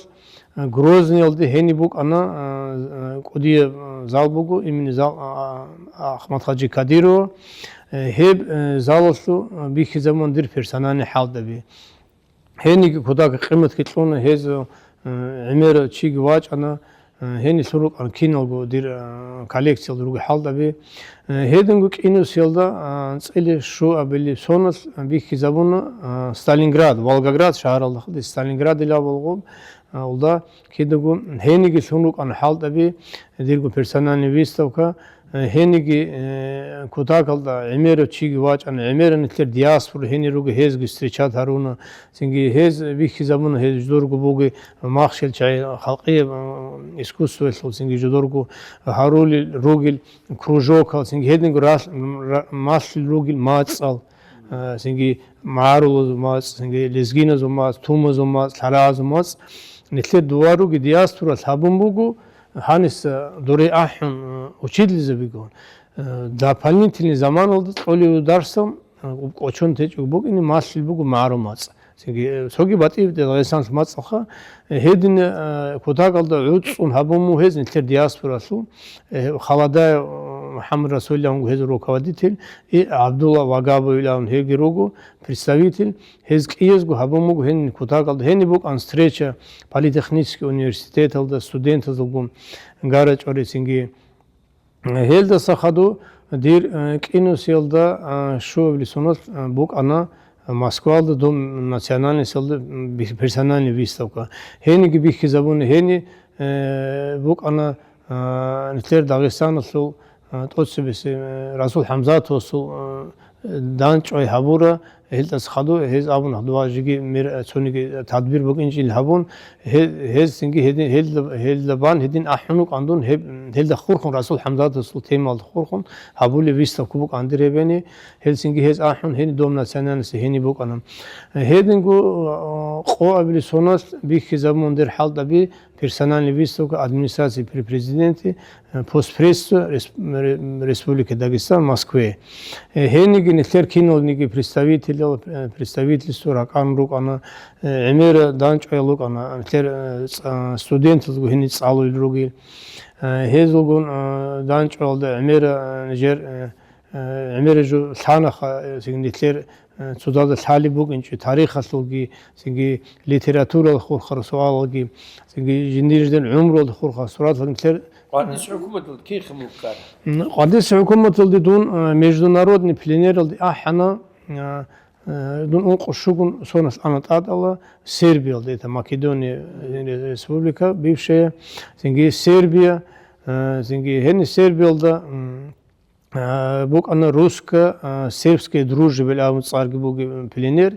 Грозныйалде гьениб букӀана, а, а, кӀудияб, а, зал буго, имени зал, а, а, Ахмад-Хаджи Кадирова. Э, гьеб, э, залалъу, а, бихьизабун дир персональный хӀалтӀаби. Гьениги кутак къиматги кьуна, гьез, э, гӀемерав чиги вачӀана, э, гьенилъун рукӀана киналго дир, э, коллекциялда руго хӀалтӀаби. Э, гьединго кӀинусиялда, а, анцӀила щуабилеб соналъ бихьизабуна, а, Сталинград, Волгоград шагьаралда хадуб Сталинград илаб буго, а, улда кидаго гьениги лъун рукӀана хӀалтӀаби, дирго персональный выставка, э, гьениги, э, кутакалда гӀемерав чиги вачӀана, гӀемерал нилъер диаспора гьенир руго, гьезги встречат гьаруна, цинги гьез бихьизабуна, гьез жидерго буго махщел чагӀи халкъияб, э, искусствоялъул, цинги жидерго гьарулел ругел кружокал, цинги гьединго ралъ-, ра-, малъил ругел мацӀал, а, цинги магӀарулазул мацӀ, цинги лезгиназул мацӀ, тумазул мацӀ, лъарагӀазул мацӀ, нилъер дувал ругел диаспоралъ гьабун буго, гьаниса дуре ахӀун, а, учительзабигун. А, дополнительный заманалда кьолев дарсал, а, кӀочон течӀого букӀине малъил буго магӀарул мацӀ. Цинги, э, цоги батӀи Дагъистаналъ мацӀалха, э, гьедин, э, кутакалда гӀуцӀун гьабун буго гьез нилъер диаспоралъул, э, Халадаев, э, МухӀаммад Расулович гьезул руководитель, и ГӀабдулла Вагабовилан гьевги руго представитель, гьез кӀиязго гьабун буго гьениб кутакалда, гьениб букӀан встреча политехнический университеталда студентазулгун гара чӀорецинги. Гьелдаса хадув дир, э, кӀинусиялда, э, щуабилеб соналъ, э, букӀана Москвалда дом национальносталда, м, би-, персональный выставка. Гьениги бихьизабуна, гьени, э, букӀана, э, нилъер Дагъистаналъул, э, тӀоцебесеб, э, Расул ХӀамзатовасул, э, дандчӀвай гьабура, Гьелдаса хадув гьез абуна, дова жеги мер, цониги тадбир букӀинчӀин гьабун, гье-, гьез цинги гьедин, гьелда, гьелда бан гьедин ахӀун вукӀан дун, гьеб-, гьелда хурхун Расул ХӀамзатасул темалда хурхун гьабулеб выставка букӀан дир гьебени, гьел цинги гьез ахӀун гьени Дом национальности гьени букӀана. Гьединго, а, къо абили соналъ бихьизабун дир хӀалтӀаби, персональный выставка администрации при президенте, э, постпредство Рес-, Ре-, Республики Дагестан в Москве. Э, гьениги нилъер киналниги представителял, э, представительство ракӀан рукӀана, э, гӀемера данчӀваял рукӀана, нилъер, э, цӀа-, студентазго гьени цӀалулел ругел. Э, гьезулгун, э, данчӀваялда гӀемера, э, нижер, э, э, гӀемера жо лъанаха, э, цинги нилъер, э, цодазда лъалеб букӀинчӀо тарихалъулги, цинги литературалъ хурхарал суалалги, цинги жиндир-жиндир гӀумруялда хурхарал суратал нилъер. Къванис хӀукуматалда кин хъимул ккара? М, Къванис хӀукуматалде дун, э, международный пленералде ахӀана, э, э, дун ункъо щугун соналъ ана тӀадала Сербиялда, это Македония, э, республика бывшая, цинги Сербия, э, цинги гьени Сербиялда, м, А, букӀана русско-, а, сербская дружба абун цӀарги бугеб пленер.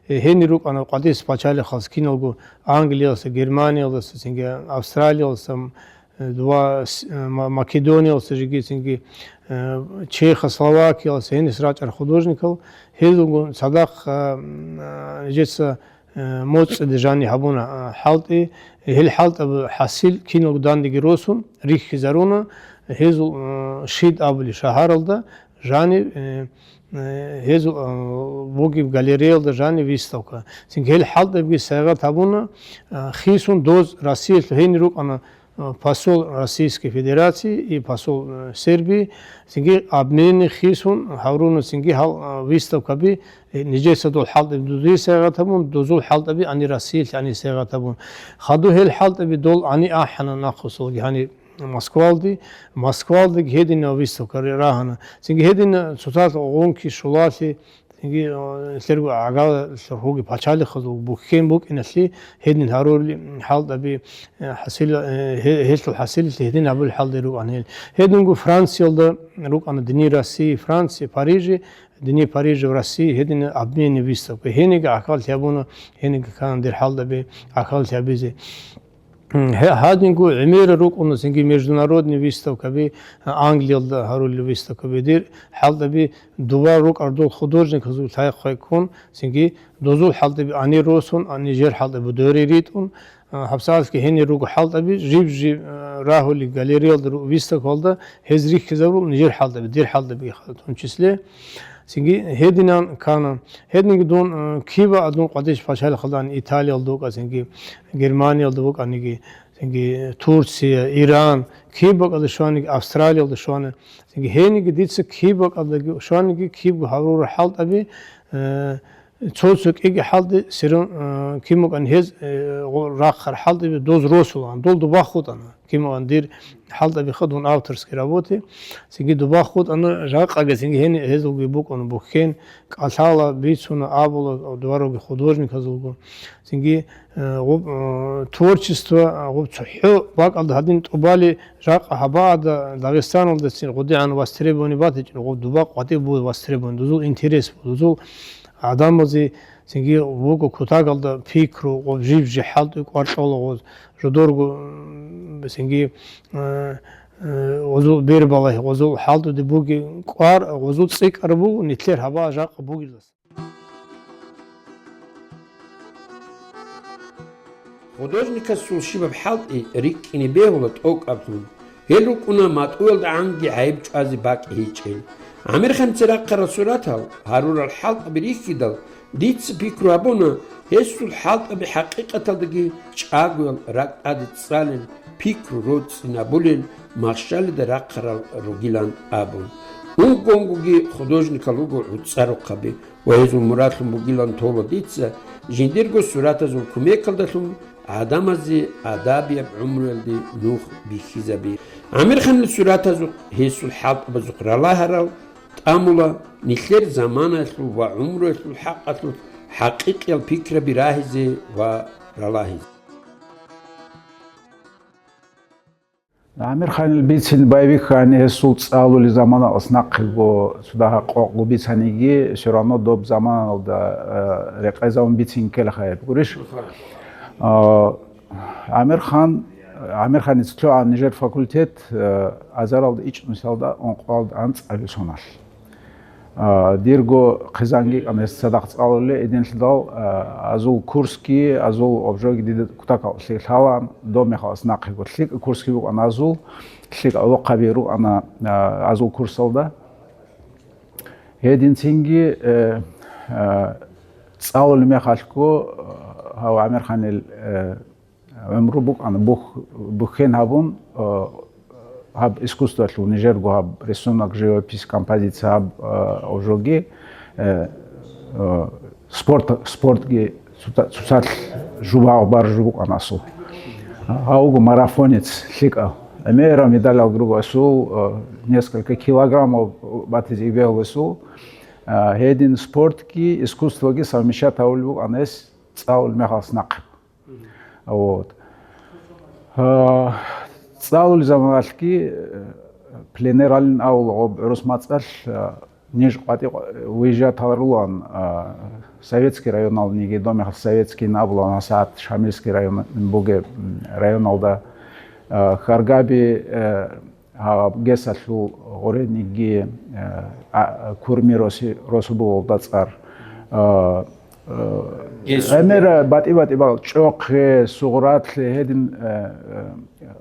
Э, гьенир рукӀана къватӀис пачалихъалъ киналго Англиялъа, Германиялъа, цинги Австралиялъа, м, э, дова с-, э, Ма-, Македониялъа, жеги цинги, э, Чехословакиялъа гьенис рачӀарал художникал, гьезулгун цадахъ, а, м, а, жеца э, моцӀиде жани гьабуна, а, хӀалтӀи. Гьел хӀалтӀаб хӀасил киналго дандеги росун, рихьизаруна, гьезул, э, Шид абулеб шагьаралда жани, э, э, гьезул, э, бугеб галереялда жани выставка. Цинги гьел хӀалтӀабги сайгъат гьабуна, э, хисун доз Россиялъул гьенир рукӀана, э, посол Российской Федерации и посол, э, Сербии, цинги обменный хисун гьавруна цинги гьал, э, выставкаби, э, нижеца дол хӀалтӀаби дузие сайгъат гьабун, дозул хӀалтӀаби ани Россиялъе ани сайгъат гьабун. Хадув гьел хӀалтӀаби дол ани ахӀана нахъусалги гьани Москвалде, Москвалдеги гьединав выставка ре-, рагьана. Цинги гьедин цоцазда гъунки щулалъи, цинги, э, лъерго гӀагал лъурхуги пачалихъазул бухьен букӀиналъе гьедин гьарули хӀалтӀаби, э, хӀасил, э, гье-, гьелъул хӀасилилъи гьедин гьабулел хӀалде рукӀана гьел. Гьединго Франциялда рукӀана, Дни России, Франция, Париже, Дни Парижа в России, гьедин обменный выставка. Гьениги гӀахьаллъи гьабуна, гьениги ккана дир хӀалтӀаби гӀахьаллъи гьабизе. Гье-, гьадинго гӀемера рукӀуна цинги международный выставкаби, а, Англиялда гьарулел выставкаби. Дир хӀалтӀаби дова рукӀардул художниказул лъай-хъвай ккун, цинги дозул хӀалтӀаби ани росун, а, нижер хӀалтӀаби доре ритӀун, а, гьабсагӀатги гьенир руго хӀалтӀаби, жиб-жиб, а, рагьули галереялда ру-, выставкалда гьез рихьизарул нижер хӀалтӀаби, дир хӀалтӀаби в том числе. Цинги гьединан ккана. Гьединги дун, э, кибаан дун къватӀиш пачалихъалда ани Италиялда вукӀа, цинги Германиялда вукӀаниги, цинги Турция, Иран, киб бакӀалда щваниги, Австралиялда щвана. Цинги гьениги дица киб бакӀалдаги щваниги, кибго гьаврура хӀалтӀаби, э, цо-цо кӀиги хӀалтӀи сирун, э, кин букӀан гьез, э, гъо-, рахъар хӀалтӀиби доз росулан, дол дуба хутӀана. Кин букӀан дир хӀалтӀабиха дун авторский работы, цинги дуба хутӀана жакъаги, цинги гьени гьезулги букӀун бухьен, кӀалъала, бицуна, абула, дувароги художниказулго. Цинги, э, гъуб-, э, творчество, э, гъуб цохӀо бакӀалда гьадин тӀубали жакъа гьабаада Дагъистаналдацин гъудигӀан востребование батичӀо, гъуб дуба къватӀиб буго востребование, дузул интерес буго, дузул гӀадамазе цинги вуго кутагалда пикру, гъуб жиб-жи хӀалтӀи кӀвар кьола гъоз, жодорго, м, цинги, э, э, гъозул бербалай, гъозул хӀалтӀуде буги кӀвар, гъозул цӀикӀкӀар буго, нилъер гьаба жакъа бугелдаса. Художникасул щибаб хӀалтӀи рикӀкӀине бегьула тӀокӀаблъун. Гьел рукӀуна матӀуялдагӀанги гӀайиб чӀвазе бакӀ гьечӀел. ГӀамирханица рахъарал суратал, гьарурал хӀалтӀаби рихьидал, дица пикру гьабуна, гьесул хӀалтӀаби хӀакъикъаталдаги чӀагоял ракӀ тӀаде цӀалел, пикру роцӀцӀинабулел, махщалида рахъарал ругилан абун. Унгонгоги художникал руго гӀуцӀарухъаби. Ва гьезул мурадлъун бугилан тола дица, жиндирго суратазул кумекалдалъун гӀадамазе адабияб гӀумруялде нух бихьизаби. ГӀамирханил суратазухъ гьесул хӀалтӀабазухъ ралагьарал тӀамула, нилъер заманаялъул ва гӀумруялъул хӀакъалъулъ хӀакъикъиял пикраби рагьизе ва ралагьизе. ГӀамирханил бицин боевик гьани гьесул цӀалули заманалъ нахъего цо дагьа къокъго бицаниги, всё равно доб заманалда, э, рекъезабун бицин ккелаха гьеб гурищ? А, ГӀамирхан, ГӀамирханица лъугӀан нижер факультет, э, азаралда ичӀнусиялда ункъоялда анцӀабилеб соналъ. А, дирго хъизанги кӀана гьес цадахъ цӀалулел, гьединлъидал, а, азул курсги, азул обжоги дида кутакалъе лъалаан, доб мехалъ нахъего лъикӀа курсги букӀана азул, лъикӀа гӀолохъаби рукӀана, а, азул курсалда. Гьедин цинги, э, э, цӀалулеб мехалъго, э, гьав ГӀамирханил, э, гӀумру букӀана бух-, бухьен гьабун, э, гьаб искусствоялъул нижерго гьаб рисунок, живопись, композиция гьаб, э, обжоги, э, э, спорт, спортги цоца-, цоцалъ жубагъ баржу букӀана асул. Гьав вуго марафонец лъикӀав. ГӀемерал медалалги руго асул, э, несколько килограммов батизе бегьула асул. Э, гьедин спортги, искусствоги совмещать гьавулеб букӀана гьес цӀалулеб мехалъ нахъе. Вот. А, цӀалулел заманалъги, э, пленералин авула гъоб гӀурус мацӀалъ, э, ниж къватӀи-, выезжать гьарулаан, э, Советский районал, ниги домехалъ Советский абулаан, гьасагӀат Шамильский район бугеб, м, районалда, э, Харгаби, э, Гьаб гесалъул гъорениги, э, а, курми роси-, росу бугъулда цӀар. Э, э, Гесул. ГӀемер батӀи-батӀи бал, ЧӀохъе, Сугъратлъе, гьедин, э, э,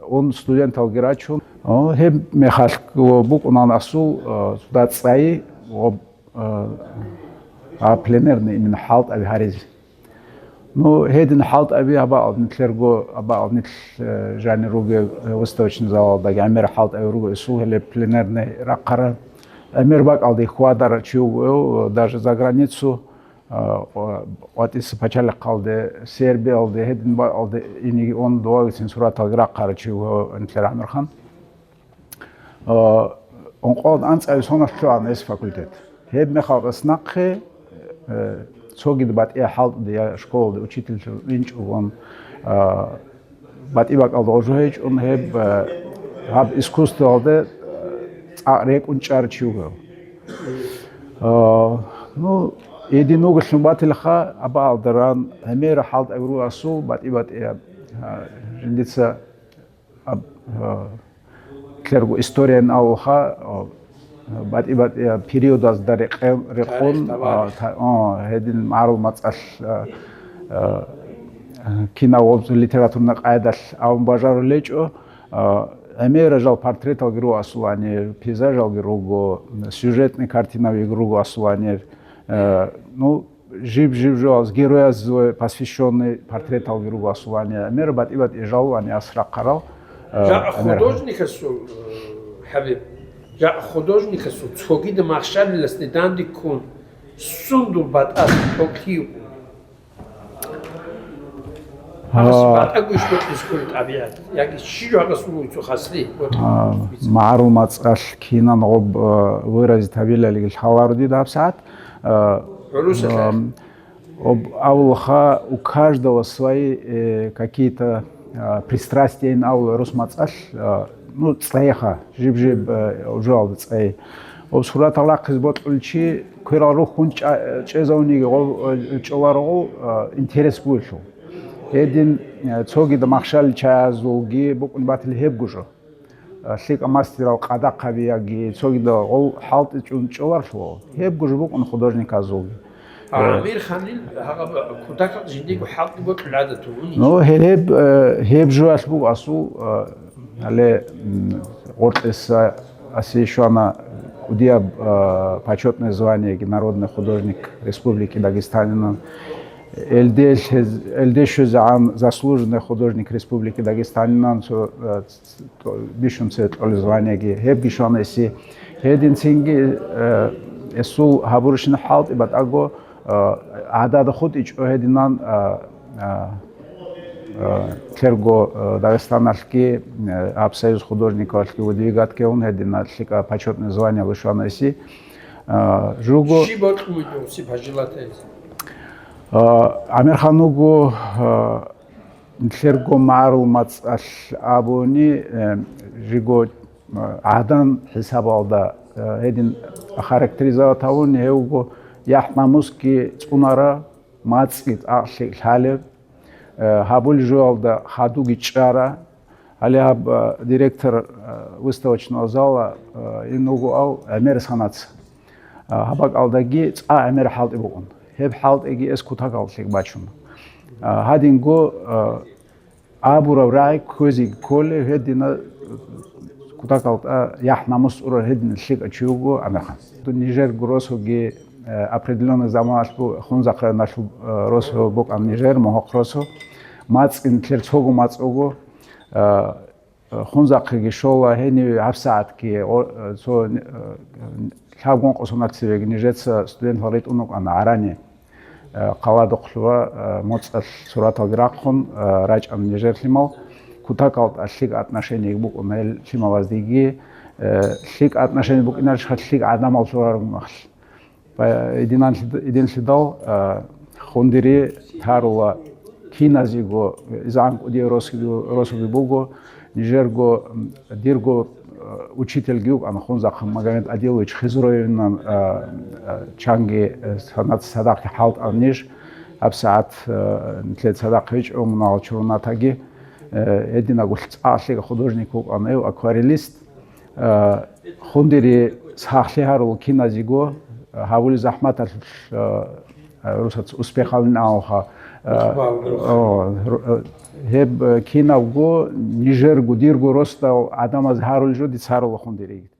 ун студенталги рачун. О, гьеб мехалъ букӀунан асул, э, цуда цӀай, гъоб, э, а пленерный именно хӀалтӀаби гьаризе. Ну, гьедин хӀалтӀаби абаал нилъерго, абаал нилъ, э, жанир ругел, э, выставочный залалдаги гӀемер хӀалтӀаби руго, исул гьеле пленарный рахъарал. ГӀемер бакӀалде хьвадар чи вуго, даже за границу, э, къва-, къватӀиса пачалихъалде, Сербиялде, гьедин бакӀалде иниги он дугьавицин сураталги рахъарал чи вуго нилъер ГӀамирхан. Э, ункъоялда анцӀабилеб соналъ лъугӀана гьес факультет. Гьеб мехалъ гьес нахъе, э, цогидаб батӀияб хӀалтӀуде я школалде учительлъун винчӀого, э, батӀи бакӀалда гъожо гьечӀун гьеб, э, гьаб искусствоялде, э, цӀакъ рекӀун чӀарав чи вуго. Э, ну, гьедин вугелъун батилаха, абаалда ран, гӀемер хӀалтӀаби руго асул, батӀи-батӀияб, э, жиндица аб-, а, кьерго историян авулха, а, батӀи-батӀияб периодазда рекъе-, рекъун, Тарих, а, товарищ. Та-, а, гьедин магӀарул мацӀалъ, а, а, кинаб гъобзу литературный къайдалъ авун бажарулечӀо, а, гӀемера жал портреталги руго асулани, пейзажалги руго, сюжетный картинавиги руго асулани, а, ну, жиб-жиб жоялъ героязуве посвящённый портреталги руго асулани, гӀемер батӀи-батӀи жалулани асра хъарал, э, Жа гӀемер. Художникасул, э, ХӀабиб, жа художникасул цогида махщалиласде дандеккун сундул батӀалъ тӀокӀлъи юкъу? Гьас А. БатӀа гуш бокьис хьул тӀабигӀат, яги щи жо гьабас вугьу цо хаслъи, вот. А, магӀарул мацӀалъ кинан гъоб, э, выразить гьабилалги лъаларо дида гьабсагӀат. Э, ГӀурусалъ. Ам, об-, авулха, у каждого свои, э, какие-то, а, пристрастияйин авула гӀурус мацӀалъ, а, ну, цӀайха, жиб-жиб, э, жоялда цӀай. Об суратал рахъизе бокьулчи, кверал рухьун чӀа-, чӀезавуниги гъов-, э, чӀоларгъул, а, интерес бугелъул. Гьедин, э, цогида махщалил чагӀазулги букӀун батили гьеб гужо. Э, лъикӀа мастерал къадахъаби яги цогида гъов хӀалтӀичӀун чӀоларлъугьал, гьеб гужо букӀун художниказулги. А, Э, ГӀамирханил гьагъаб кутакаб жиндиго хӀалтӀи бокьул гӀадат бугони? Ну, гьеб, гьеб, э, гьеб жуялъ буго асул, э, гьале, м, гъоркьиса аси щвана кӀудияб, э, почётное званиеги народный художник Республики Дагестанинан. Элде лъез-, элде щвезегӀан заслуженный художник Республики Дагестанинан цо, э, бищун цере кьолеб званиеги, гьебги щвана эси. Гьединцинги, э, эсул гьабурищина хӀалтӀи батӀаго, э, гӀадада хутӀичӀо гьединан, э, э, э, кьерго, э, Дагъистаналъги, э, гьаб Союз художниковалъги выдвигать ккеун гьединал лъикӀа почётный званиялъ щвана эси. Э, жуго Щиб бокьун буго, Осип Гьажилатаевич? Э, ГӀамирхан вуго, э, Нилъерго магӀарул мацӀалъ абуни, э, жиго, э, гӀадан хӀисабалда, э, гьедин характеризовать гьавуни, гьев вуго яхӀ-намусги цӀунара, мацӀги цӀакъ лъикӀ лъалеб, э, гьабулеб жоялда хадуги чӀара. Гьале гьаб, э, директор, э, выставочного зала, э, ин вуго ав гӀемер санаца. А, гьаб бакӀалдаги цӀа гӀемер хӀалтӀи букӀун. Гьеб хӀалтӀиги эс кутакалда лъикӀ бачун. А, гьадинго, а, абураб рагӀи кквезеги кколеб, гьедина кутакалда яхӀ-намус цӀурал гьедин лъикӀав чи вуго Амирхан. Нижерго росуги, э, определённый заманалъ бу-, Хунзахъ районалъул, э, росу букӀан Нижер, Мугьахъ росу. МацӀги нилъер цого мацӀ вуго, э, Хунзахъеги щола, гьенив гьабсагӀатги гъо-, цо, э, лъабгун къосуна цевеги нижеца студентал ритӀун вукӀана гӀарани, э, хъаладухълъула, э, моцӀалъ сураталги рахъун, э, рачӀана нижер лъимал. Кутакалда лъикӀ отношение букӀуна гьел лъималаздеги, э, лъикӀ отношение букӀинарищха лъикӀ гӀадамал лъурарун ахӀ. Ба-, идинан-, идинлъидал, а, хундири тарула киназего, изан кӀудияв росги-, росуги буго, нижерго, м, дирго, а, учительги вукӀана Хунзахъ Магомед Адилович Хизуровинан, а, а, чанги, а, санат-, цадахъги хӀалтӀана ниж, гьабсагӀат, а, нилъер цадахъ гьечӀо мунагьал чурунатаги, а, гьединагулъ цӀакъ лъикӀав художник вукӀана гьев, акварелист. Э, хундири сахлъи гьарул киназего, э, гьавули захӀматалъулъ, э, э, русац успехалин авха, э, Успехалин. О, ру-, э, гьеб, э, кинабго, нижерго, дирго росдал гӀадамаз гьарулел жо дица гьарула хундири.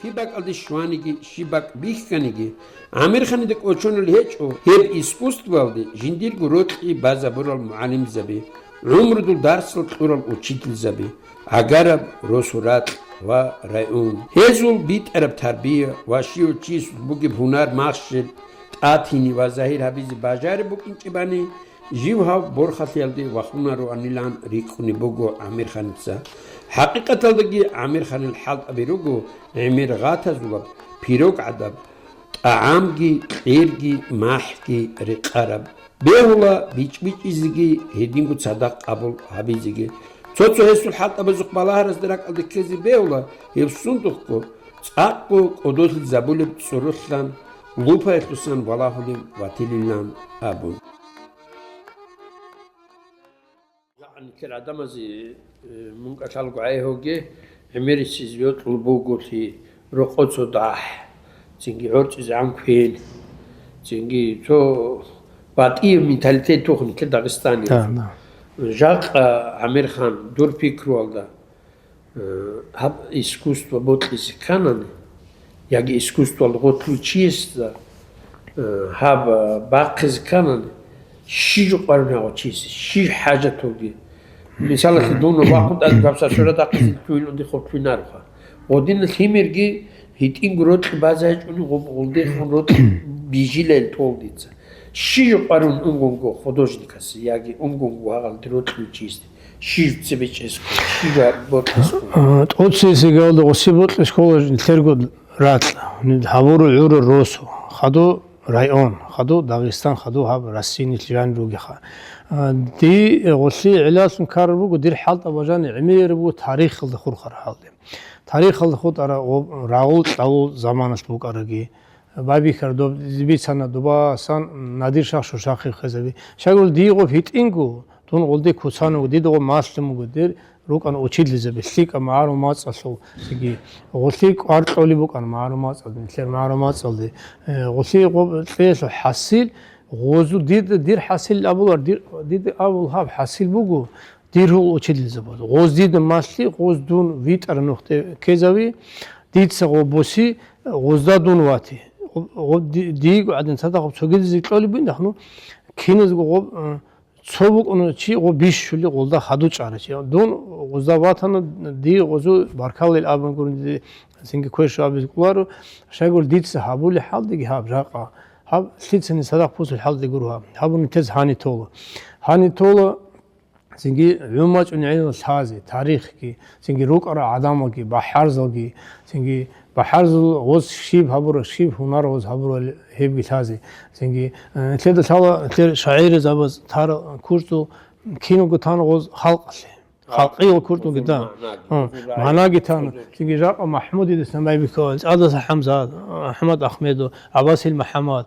Киб бакӀалде щваниги, щиб бакӀ бихьаниги, ГӀамирханида кӀочонел гьечӀо гьеб искусствоялде жиндирго рокьи базабурал мугӀалимзаби, гӀумрудул дарсал кьурал учительзаби, гӀагараб росу-ракь ва район. Гьезул битӀараб тарбия ва щив чиясулъ бугеб гьунар-махщел тӀатине ва загьир гьабизе бажариб букӀинчӀебани, жив гьав борхалъиялде вахунароанилан рикӀкӀунеб буго ГӀамирханица. ХӀакъикъаталдаги ГӀамирханил хӀалтӀаби руго гӀемер гъатазулаб, пирог гӀадаб, тӀагӀамги, кьерги, махӀги рекъараб. Бегьула бичӀ-бичӀчӀизеги, гьединго цадахъ къабул гьабизеги. Цо-цо гьесул хӀалтӀабазухъ балагьаразда ракӀалде ккезе бегьула гьев сундухъго, цӀакъго кӀодолъизабулеб цӀурулъан, лупаялъусан валагьулев ватилилан абун. Нилъер гӀадамазе, э, мун кӀалъалго гӀайгьуге, гӀемерисез йокьул буголъи, рокъо цо дагь, цинги гӀорцӀизегӀан квен, цинги цо батӀияб менталитет тухун нилъер Дагъистаниялъул. Да, да. Жакъа, ГӀамирхан, дур пикруялда, Э, гьаб искусство бокьизе кканани, яги искусствоялда гъорлъ вугев чиясда, э, гьаб, э, бахъизе кканани, щиб жо къваригӀуна гьав чиясе, щиб хӀажат бугеб. Мисалалъе, дун вахъун тӀад гьабсагӀат сура дахъизе кквилан дихъ хутӀинароха. Гъодинал лъимерги гьитӀинго рокьи база гьечӀони, гъоб-, гъолдехун рокьи бижилайин тол дица. Щиб жо къваригӀун унгонго художникасе, яги унгонго гьагъалде рокьи вугев чиясде? Щиб цебечӀесго, щиб борхӀесго? А, тӀоцебесеб гьалда гъосие бокьес ккола нилъерго ракь, нилъ гьабуру гӀуру росу, хадув район, хадув Дагъистан, хадув гьаб Россиялъ жанир ругеха. А, дие гъолъие гӀиллалъун ккараб буго, дир хӀалтӀаб бажани гӀемер буго тарихалда хурхараб хӀалде. Тарихалда хутӀараб ва рагъул-кьалул заманалъ букӀараги, байбихьараб доб бицана, доба сан Надир-шагь Шуршахъев хвезаби. Щайгурелъул дие гъоб гьитӀинго, дун гъолде куцан вуго, дида гъоб малъун вуго, дир рукӀана учительзаби, лъикӀаб магӀарул мацӀалъул, цинги гъолъие кӀвар кьолеб букӀана магӀарул мацӀалде, нилъер магӀарул мацӀалде. Э, гъолъие гъоб кьеялъул хӀасил, гъозу дида, дир хӀасил абулар, дир, дида абул гьаб хӀасил буго, Дир гьул учительзабаз. Гъоз дида малъи, гъоз дун витӀараб нухде ккезави, дица гъоб буси, гъозда дун вати. Гъо-, гъо-, ди-, диего гӀадин цадахъ гъоб цогидизе кьолеб бугин, ахну киназго гъоб, э, цо букӀуна чи гъоб бищули гъолда хадув чӀарав чи. Дун гъозда ватана, ди гъозу баркаллил абун гурин, ди цинги квешу абизе кӀоларо, щайгурелъул дица гьабулеб хӀалдеги гьаб жакъа. Гьаб лъицани цадахъ бусулеб хӀалде гуро гьаб. Гьаб унитез гьаниб тола. Гьаниб тола, Цинги гӀумачӀун гӀелал лъази, тарихги, цинги рукӀарал гӀадамалги, бахӀарзалги, цинги бахӀарзул гъоз щиб гьабура, щиб гьунар гъоз гьабура гьебги лъазе. Цинги, э, нилъеда лъала нилъер шагӀирзабаз тар курцӀул киналго тана гъоз халкъалъе. Халкъиял куртӀуги, да. Гьу, магӀнаги тана. Цинги жакъа МахӀмудидасан байбихьа, ЦӀадаса ХӀамзат, АхӀмад Ахмедов, ГӀаббасил МухӀаммад.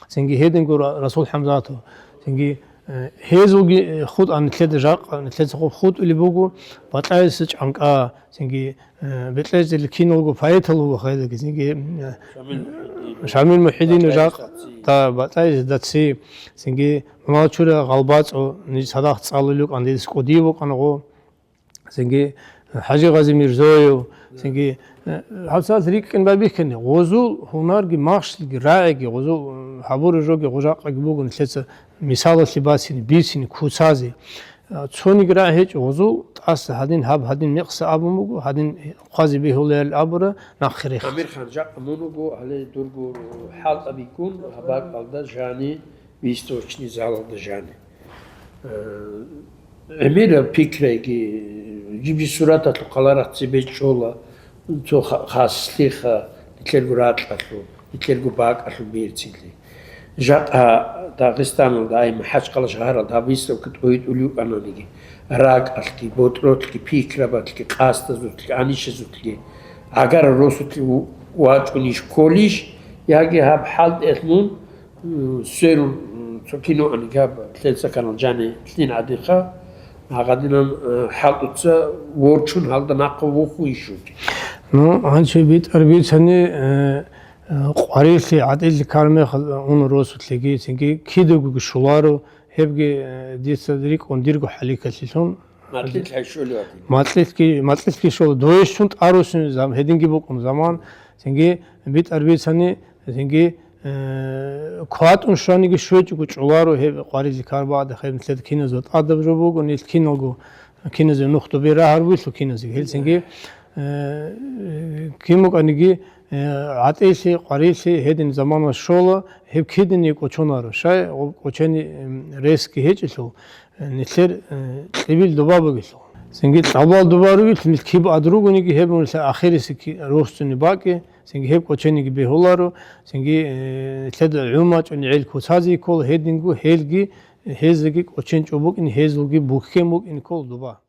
Цинги гьединго Ра-, Расул ХӀамзатов. Цинги, э, гьезулги, э, хутӀа нилъеда жакъа, нилъеца хутӀулеб буго, Батаевица ЧӀанкӀа, цинги, э, бетӀерчӀел киналго поэтал вуго хайдаги, цинги, э, Шамил МухӀидин. Шамил МухӀидин жакъа, да, Батаевица Даци, цинги Муналчура ГъалбацӀо, ниж цадахъ цӀалулев кӀандидас кӀудиев вукӀана гъо. Цинги ХӀажи Гъази Мирзоев, цинги, э, гьабсагӀат рикӀкӀин байбихьани, гъозул гьунарги, махщелги, рагӀиги, гъозул, э, гьабураб жоги, гъожакъаги буго нилъеца мисалалъе бацин, бицин, куцазе. Э, цониги рагӀи гьечӀо, гъозул тӀаса гьадин, гьаб гьадин мекъса абун буго, гьадин хъвазе бегьуларел абура нахъе рехс. Амирхан, жакъа мун вуго, гьале дурго хӀалтӀабиккун, гьаб бакӀалда жани, выставочный залалда жани. Э, гӀемерал пикрайги, жиб-жиб сураталъул хъаларахъ цебе чӀола, цо ха-, хаслъиха, нилъерго ракьалъул, нилъерго бакӀалъул берцинлъи. Жакъа Дагъистаналда, ай, МахӀачхъала шагьаралда гьаб выставка тӀойтӀулев вукӀананиги, ракьалъги, ботӀролъги, пикрабалъги, къасдазулъги, анищазулъги, гӀагарал росулъги ву-, вачӀунищ кколищ, яги гьаб хӀалтӀиялъ мун М, сверун, м, цо кино ани гьаб лъеца канал жани лъин гӀадинха, гьагадинан, э, хӀалтӀуца ворчун гьалда нахъа вуху ишуги. Ну, гьанчи битӀар бицани, э, э, къварилъи гӀатӀилъи кармехал ун росулъеги, цинги кидаго шуларо, гьебги, э, дица рикӀкӀун дирго хӀалихьалъилъун. Макьилъ гьайшули ватин. Макьилъги, макьилъги шула, дойщун тӀарусин зам-, гьединги букӀун заман, цинги битӀар бицани, цинги Э, кватӀун щваниги щвечӀого чӀоларо гьеб къварилъи карбагӀда, гьеб нилъеда киназда тӀадаб жо буго, нилъ киналго, киназе нух добе рагьарулъул киназе, гьелцинги, э, кин букӀаниги, э, гӀатӀилъи, къварилъи гьедин замана щола, гьеб кидани кӀочонаро, щай гъоб кӀочени, м, ресги гьечӀелъул, э, нилъер, э, кьибил доба бугелъул. Цинги кьабал доба ругелъул, нилъ киб ад ругониги, гьеб нилъер ахирисеб ки-, рухсуни бакӀи, Цинги гьеб кӀочениги бегьуларо, цинги, э, лъеда гӀумачӀони гӀел куцазе ккола, гьединго гьелги, гьезеги кӀочен чӀобукӀин, гьезулги бухьен букӀин ккола дуба.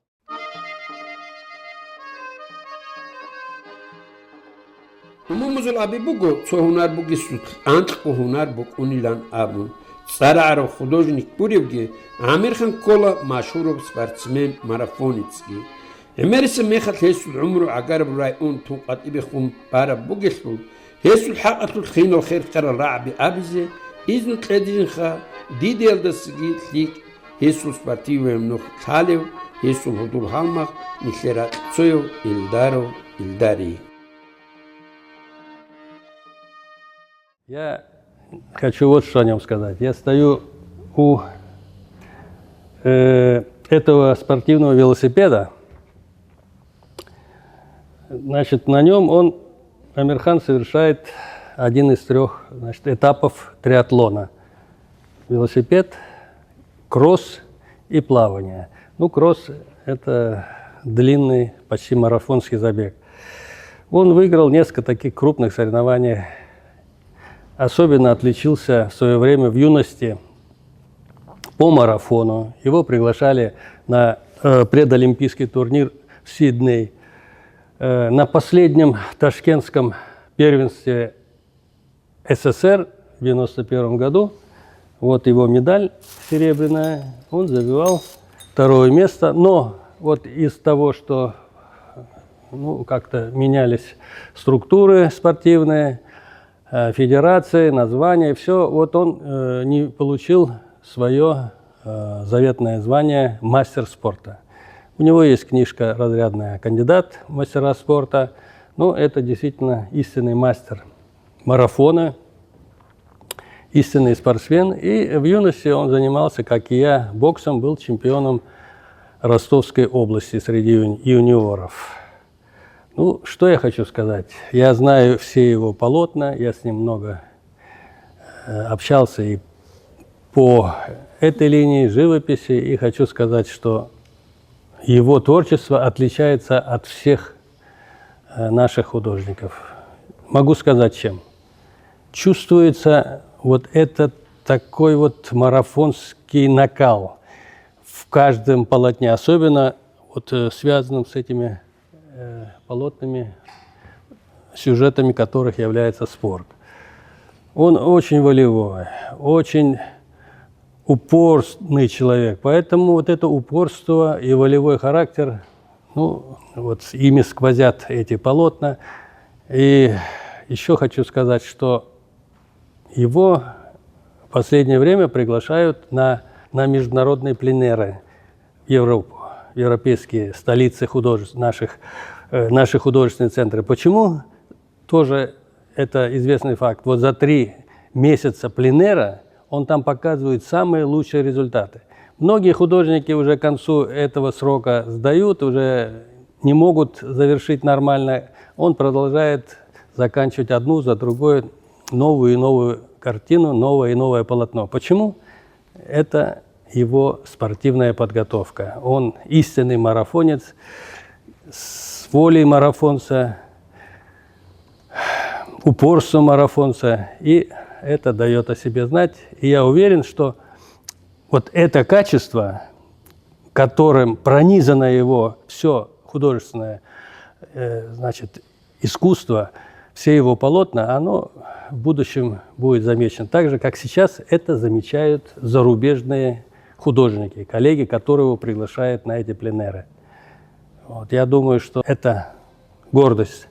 Умумузул аби буго, цо гьунар бугесулъ анкьго гьунар букӀунилан абун, цӀарагӀарав художник гуревги, Амирхан ккола машгьурав спортсмен-марафонецги. ГӀемерисеб мехалъ гьесул гӀумру гӀагараб район тун къватӀибехун бараб бугелъул, гьесул хӀакъалъулъ хинал хер ккарал рагӀаби абизе изну кьединха, дидеялдасаги лъикӀ гьесул спортивный нух лъалев, гьесул гьудул-гьалмагъ нилъер ракьцояв Илдаров Илдарий. Я хочу вот что о нём сказать. Я стою у, э, этого спортивного велосипеда. Значит, на нём он, Амирхан, совершает один из трёх, значит, этапов триатлона. Велосипед, кросс и плавание. Ну, кросс — это длинный, почти марафонский забег. Он выиграл несколько таких крупных соревнований. Особенно отличился в своё время в юности по марафону. Его приглашали на, э, предолимпийский турнир в Сидней. Э, на последнем ташкентском первенстве СССР в девяносто первом году, вот его медаль серебряная, он завоевал второе место. Но вот из того, что, ну, как-то менялись структуры спортивные, э, федерации, названия, всё, вот он, э, не получил своё, э, заветное звание мастер спорта. У него есть книжка разрядная, кандидат мастера спорта. Ну, это действительно истинный мастер марафона, истинный спортсмен. И в юности он занимался, как и я, боксом, был чемпионом Ростовской области среди юни-, юниоров. Ну, что я хочу сказать? Я знаю все его полотна, я с ним много, э, общался и по этой линии живописи, и хочу сказать, что его творчество отличается от всех, э, наших художников. Могу сказать, чем. Чувствуется вот этот такой вот марафонский накал в каждом полотне, особенно вот э, связанном с этими э, полотнами, сюжетами которых является спорт. Он очень волевой, очень упорный человек, поэтому вот это упорство и волевой характер, ну, вот ими сквозят эти полотна. И еще хочу сказать, что его в последнее время приглашают на, на международные пленеры в Европу, в европейские столицы художеств, наших, э, наши художественные центры. Почему? Тоже это известный факт. Вот за три месяца пленера он там показывает самые лучшие результаты. Многие художники уже к концу этого срока сдают, уже не могут завершить нормально. Он продолжает заканчивать одну за другой новую и новую картину, новое и новое полотно. Почему? Это его спортивная подготовка. Он истинный марафонец, с волей марафонца, упорством марафонца, и это дает о себе знать. И я уверен, что вот это качество, которым пронизано его все художественное, э, значит, искусство, все его полотна, оно в будущем будет замечено. Так же, как сейчас это замечают зарубежные художники, коллеги, которые его приглашают на эти пленеры. Вот, я думаю, что это гордость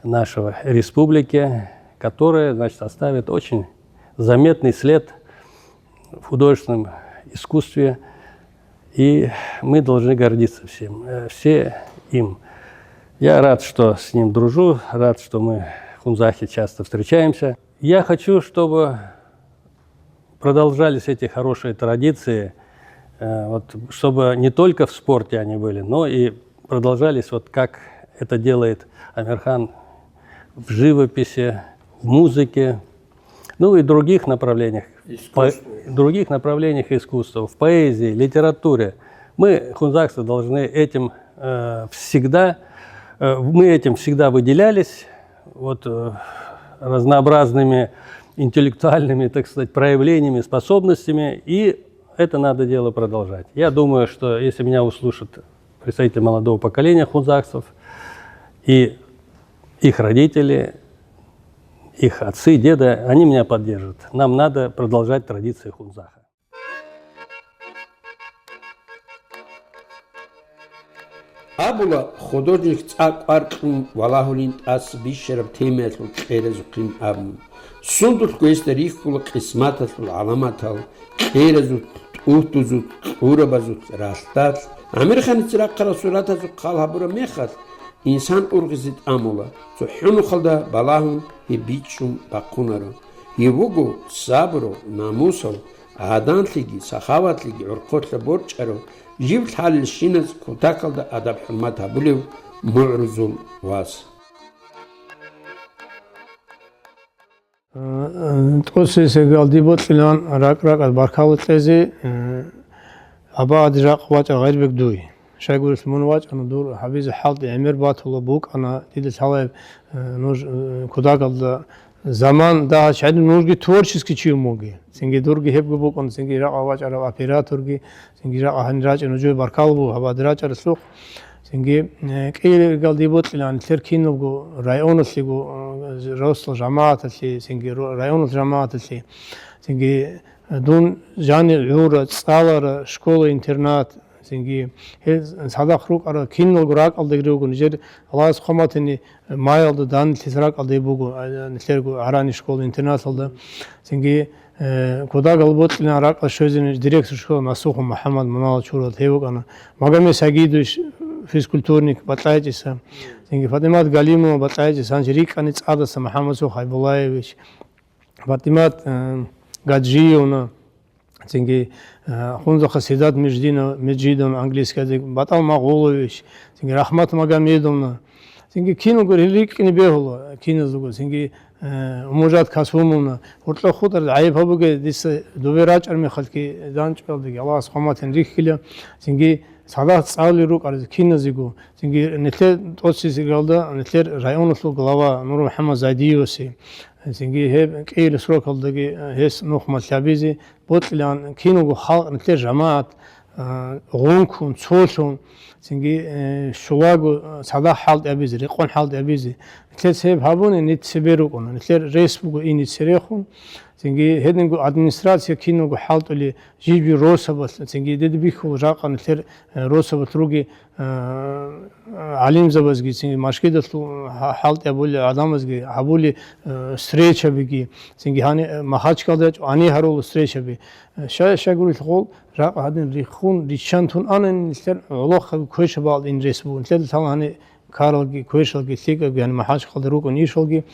нашего республики, которая, значит, оставит очень заметный след в художественном искусстве, и мы должны гордиться всем, э, все им. Я рад, что с ним дружу, рад, что мы в Хунзахе часто встречаемся. Я хочу, чтобы продолжались эти хорошие традиции, э, вот, чтобы не только в спорте они были, но и продолжались, вот как это делает Амирхан в живописи, в музыке, ну и других направлениях, по- Искусстве. Других направлениях искусства, в поэзии, литературе. Мы, хунзахцы, должны этим э, всегда, э, мы этим всегда выделялись, вот, э, разнообразными интеллектуальными, так сказать, проявлениями, способностями, и это надо дело продолжать. Я думаю, что если меня услышат представители молодого поколения хунзахцев и их родители, их отцы, деды, они меня поддержат. Нам надо продолжать традиции Хунзаха. Абула, художник цӀа кӀвар кьун валагьулин тӀаса бищараб темаялъул кьеразухъин абун. Сундулъго гьесда рихьула къисматалъул гӀаламатал, кьеразулъ, тӀугьдузулъ, кьурабазулъ, ралъдалъ. ГӀамирханица рахъарал суратазухъ хал гьабураб мехалъ, инсан ургъизе тӀамула, цохӀо нухалда балагьун гьеб бичӀчӀун бахъунаро. Гьев вуго сабурав, намусав, гӀаданлъиги сахаватлъиги гӀорхъолъа борчӀарав, жив лъалелщиназ кутакалда адаб-хӀурмат гьабулев мугӀрузул вас. ТӀоцесегал дибокьилан ракӀ-ракӀад баркалла кьезе, э, абаадил ракъ вачӀа гъербек дуй. Щайгурелъ мун вачӀана дур гьабизе хӀалтӀи гӀемер батула букӀана, дида лъалаяб, э, нуж, э, кудагалда заман дагьа чагӀи нужги творческий чи вугин. Цинги дурги гьебго букӀун, цинги ракъа вачӀарав операторги, цинги ракъа гьанир рачӀа нужее баркал буго гьабаде рачӀаралъухъ. Цинги, э, кӀиялдиб бокьилан нилъер киналго районалъего, э, росла жамагӀаталъе, цинги ро-, районалъ жамагӀаталъе, цинги, э, дун жани гӀура, цӀалара, школа-интернат, цинги гьел цадахъ рукӀарал киналго ракӀалдаги руго, нижер Аллагьас хъван батани, маялда данделъизе ракӀалде буго, а, нилъерго гӀарани школа-интернаталда. Цинги, э, кодагал бокьилан ракӀалде щвезеги директор школы Насухов МухӀаммад, мунагьал чурал гьев вукӀана. Магомед Сагидович, физкультурник, БатӀайчӀиса. Цинги ФатӀимат Галимова, БатӀайчӀиса, гьанже рикӀкӀани цӀадаса МухӀаммадсухъ Гьайбуллаевич. ФатӀимат, э, Гаджиевна. Цинги, э, Хунзахъа Седат Междина-, Межидовна, английский язык, БатӀал Магъулович, цинги Рахмат Магомедовна, цинги киналго рикӀкӀине бегьула киназулго, цинги, э, Умужат Касумовна, гьоркьоб хутӀараб гӀайиб гьабуге, дица добе рачӀараб мехалъги данчӀвалдаги Аллагьас хъван батани рихьила, цинги цадахъ цӀалулел рукӀаризе киназего, цинги нилъер тӀоцебесеб гьалда нилъер районалъул глава Нур МухӀаммад Зайдиевасе, цинги гьеб кӀиялъул срокалдаги гьес нухмалъ гьабизе бокьилаан киналго халкъ, нилъер жамагӀат, а, гъункун, цолъун, цинги, э, щулаго, а, цадахъ хӀалтӀи гьабизе, рекъон хӀалтӀи гьабизе. Нилъеца гьеб гьабуни, нилъ цебе рукӀуна. Нилъер рес буго ине церехун, цинги гьединго администрация киналго хӀалтӀулел жиб-жиб росабалъ, цинги дида бихьула жакъа нилъер, э, росабалъ ругел, э, гӀалимзабазги, цинги мажгиталъул хӀа-, хӀалтӀи гьабулел гӀадамазги гьабулел, э, встречабиги, цинги гьаниб, э, Махачкалда гьечӀо, гьаниб гьарулел встречаби. Э, щай-щай гурелъул, жакъа гьадин риххун, риччан тун ана нилъер гӀолохъаби квешаб бакӀалда ине рес буго. Нилъеда лъала гьаниб ккаралги, квешалги, лъикӀабги, гьаниб Махачкалда рукӀун ишалги.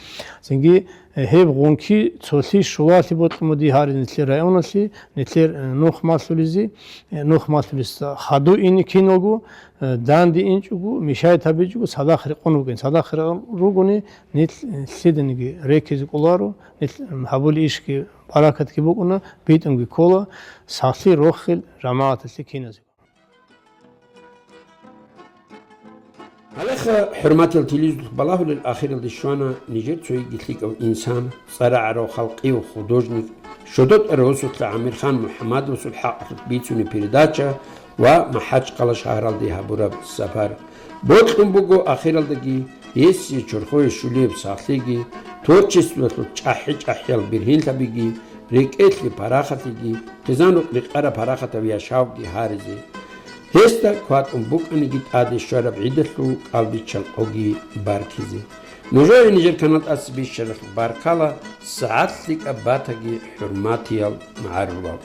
Цинги, э, гьеб гъунки цолъи щулалъи бокьун буго дие гьаризе нилъер районалъе, нилъер, э, нухмалъулезе, э, нухмалъулесда хадув ине киналго, э, данде инчӀого, мешайат гьабичӀого, цадахъ рекъон вукӀин. Цадахъ рекъон ругони, нилъ, э, лъиданиги рекизе кӀоларо, нилъ, м, гьабулеб ишги баракатги букӀуна, битӀунги ккола, сахлъи рохел жамагӀаталъе киназего. Гьалеха, хӀурматиял телевизоралъ балагьулел ахиралде щвана нижер цоги лъикӀав инсан, цӀарагӀарав халкъияв художник, щодо тӀарабасулъа ГӀамирхан МухӀаммадовасул хӀакъалъулъ бицунеб передача ва Махачкъала шагьаралде гьабураб сапар. Бокьун буго ахиралдаги гьесие чорхое щулияб сахлъиги, творчествоялъул чӀахӀи-чӀахӀиял бергьенлъабиги, рекӀелъе парахатлъиги, хъизан-рукъ рекъараб парахатав яшавги гьаризе. Гьесда кватӀун букӀаниги тӀаде щвараб гӀидалъул кӀалбиччал къоги баркизе. Нужее нижер канал тӀаса бищаралъул баркала, сагӀат лъикӀаб батаги, хӀурматиял магӀарулал.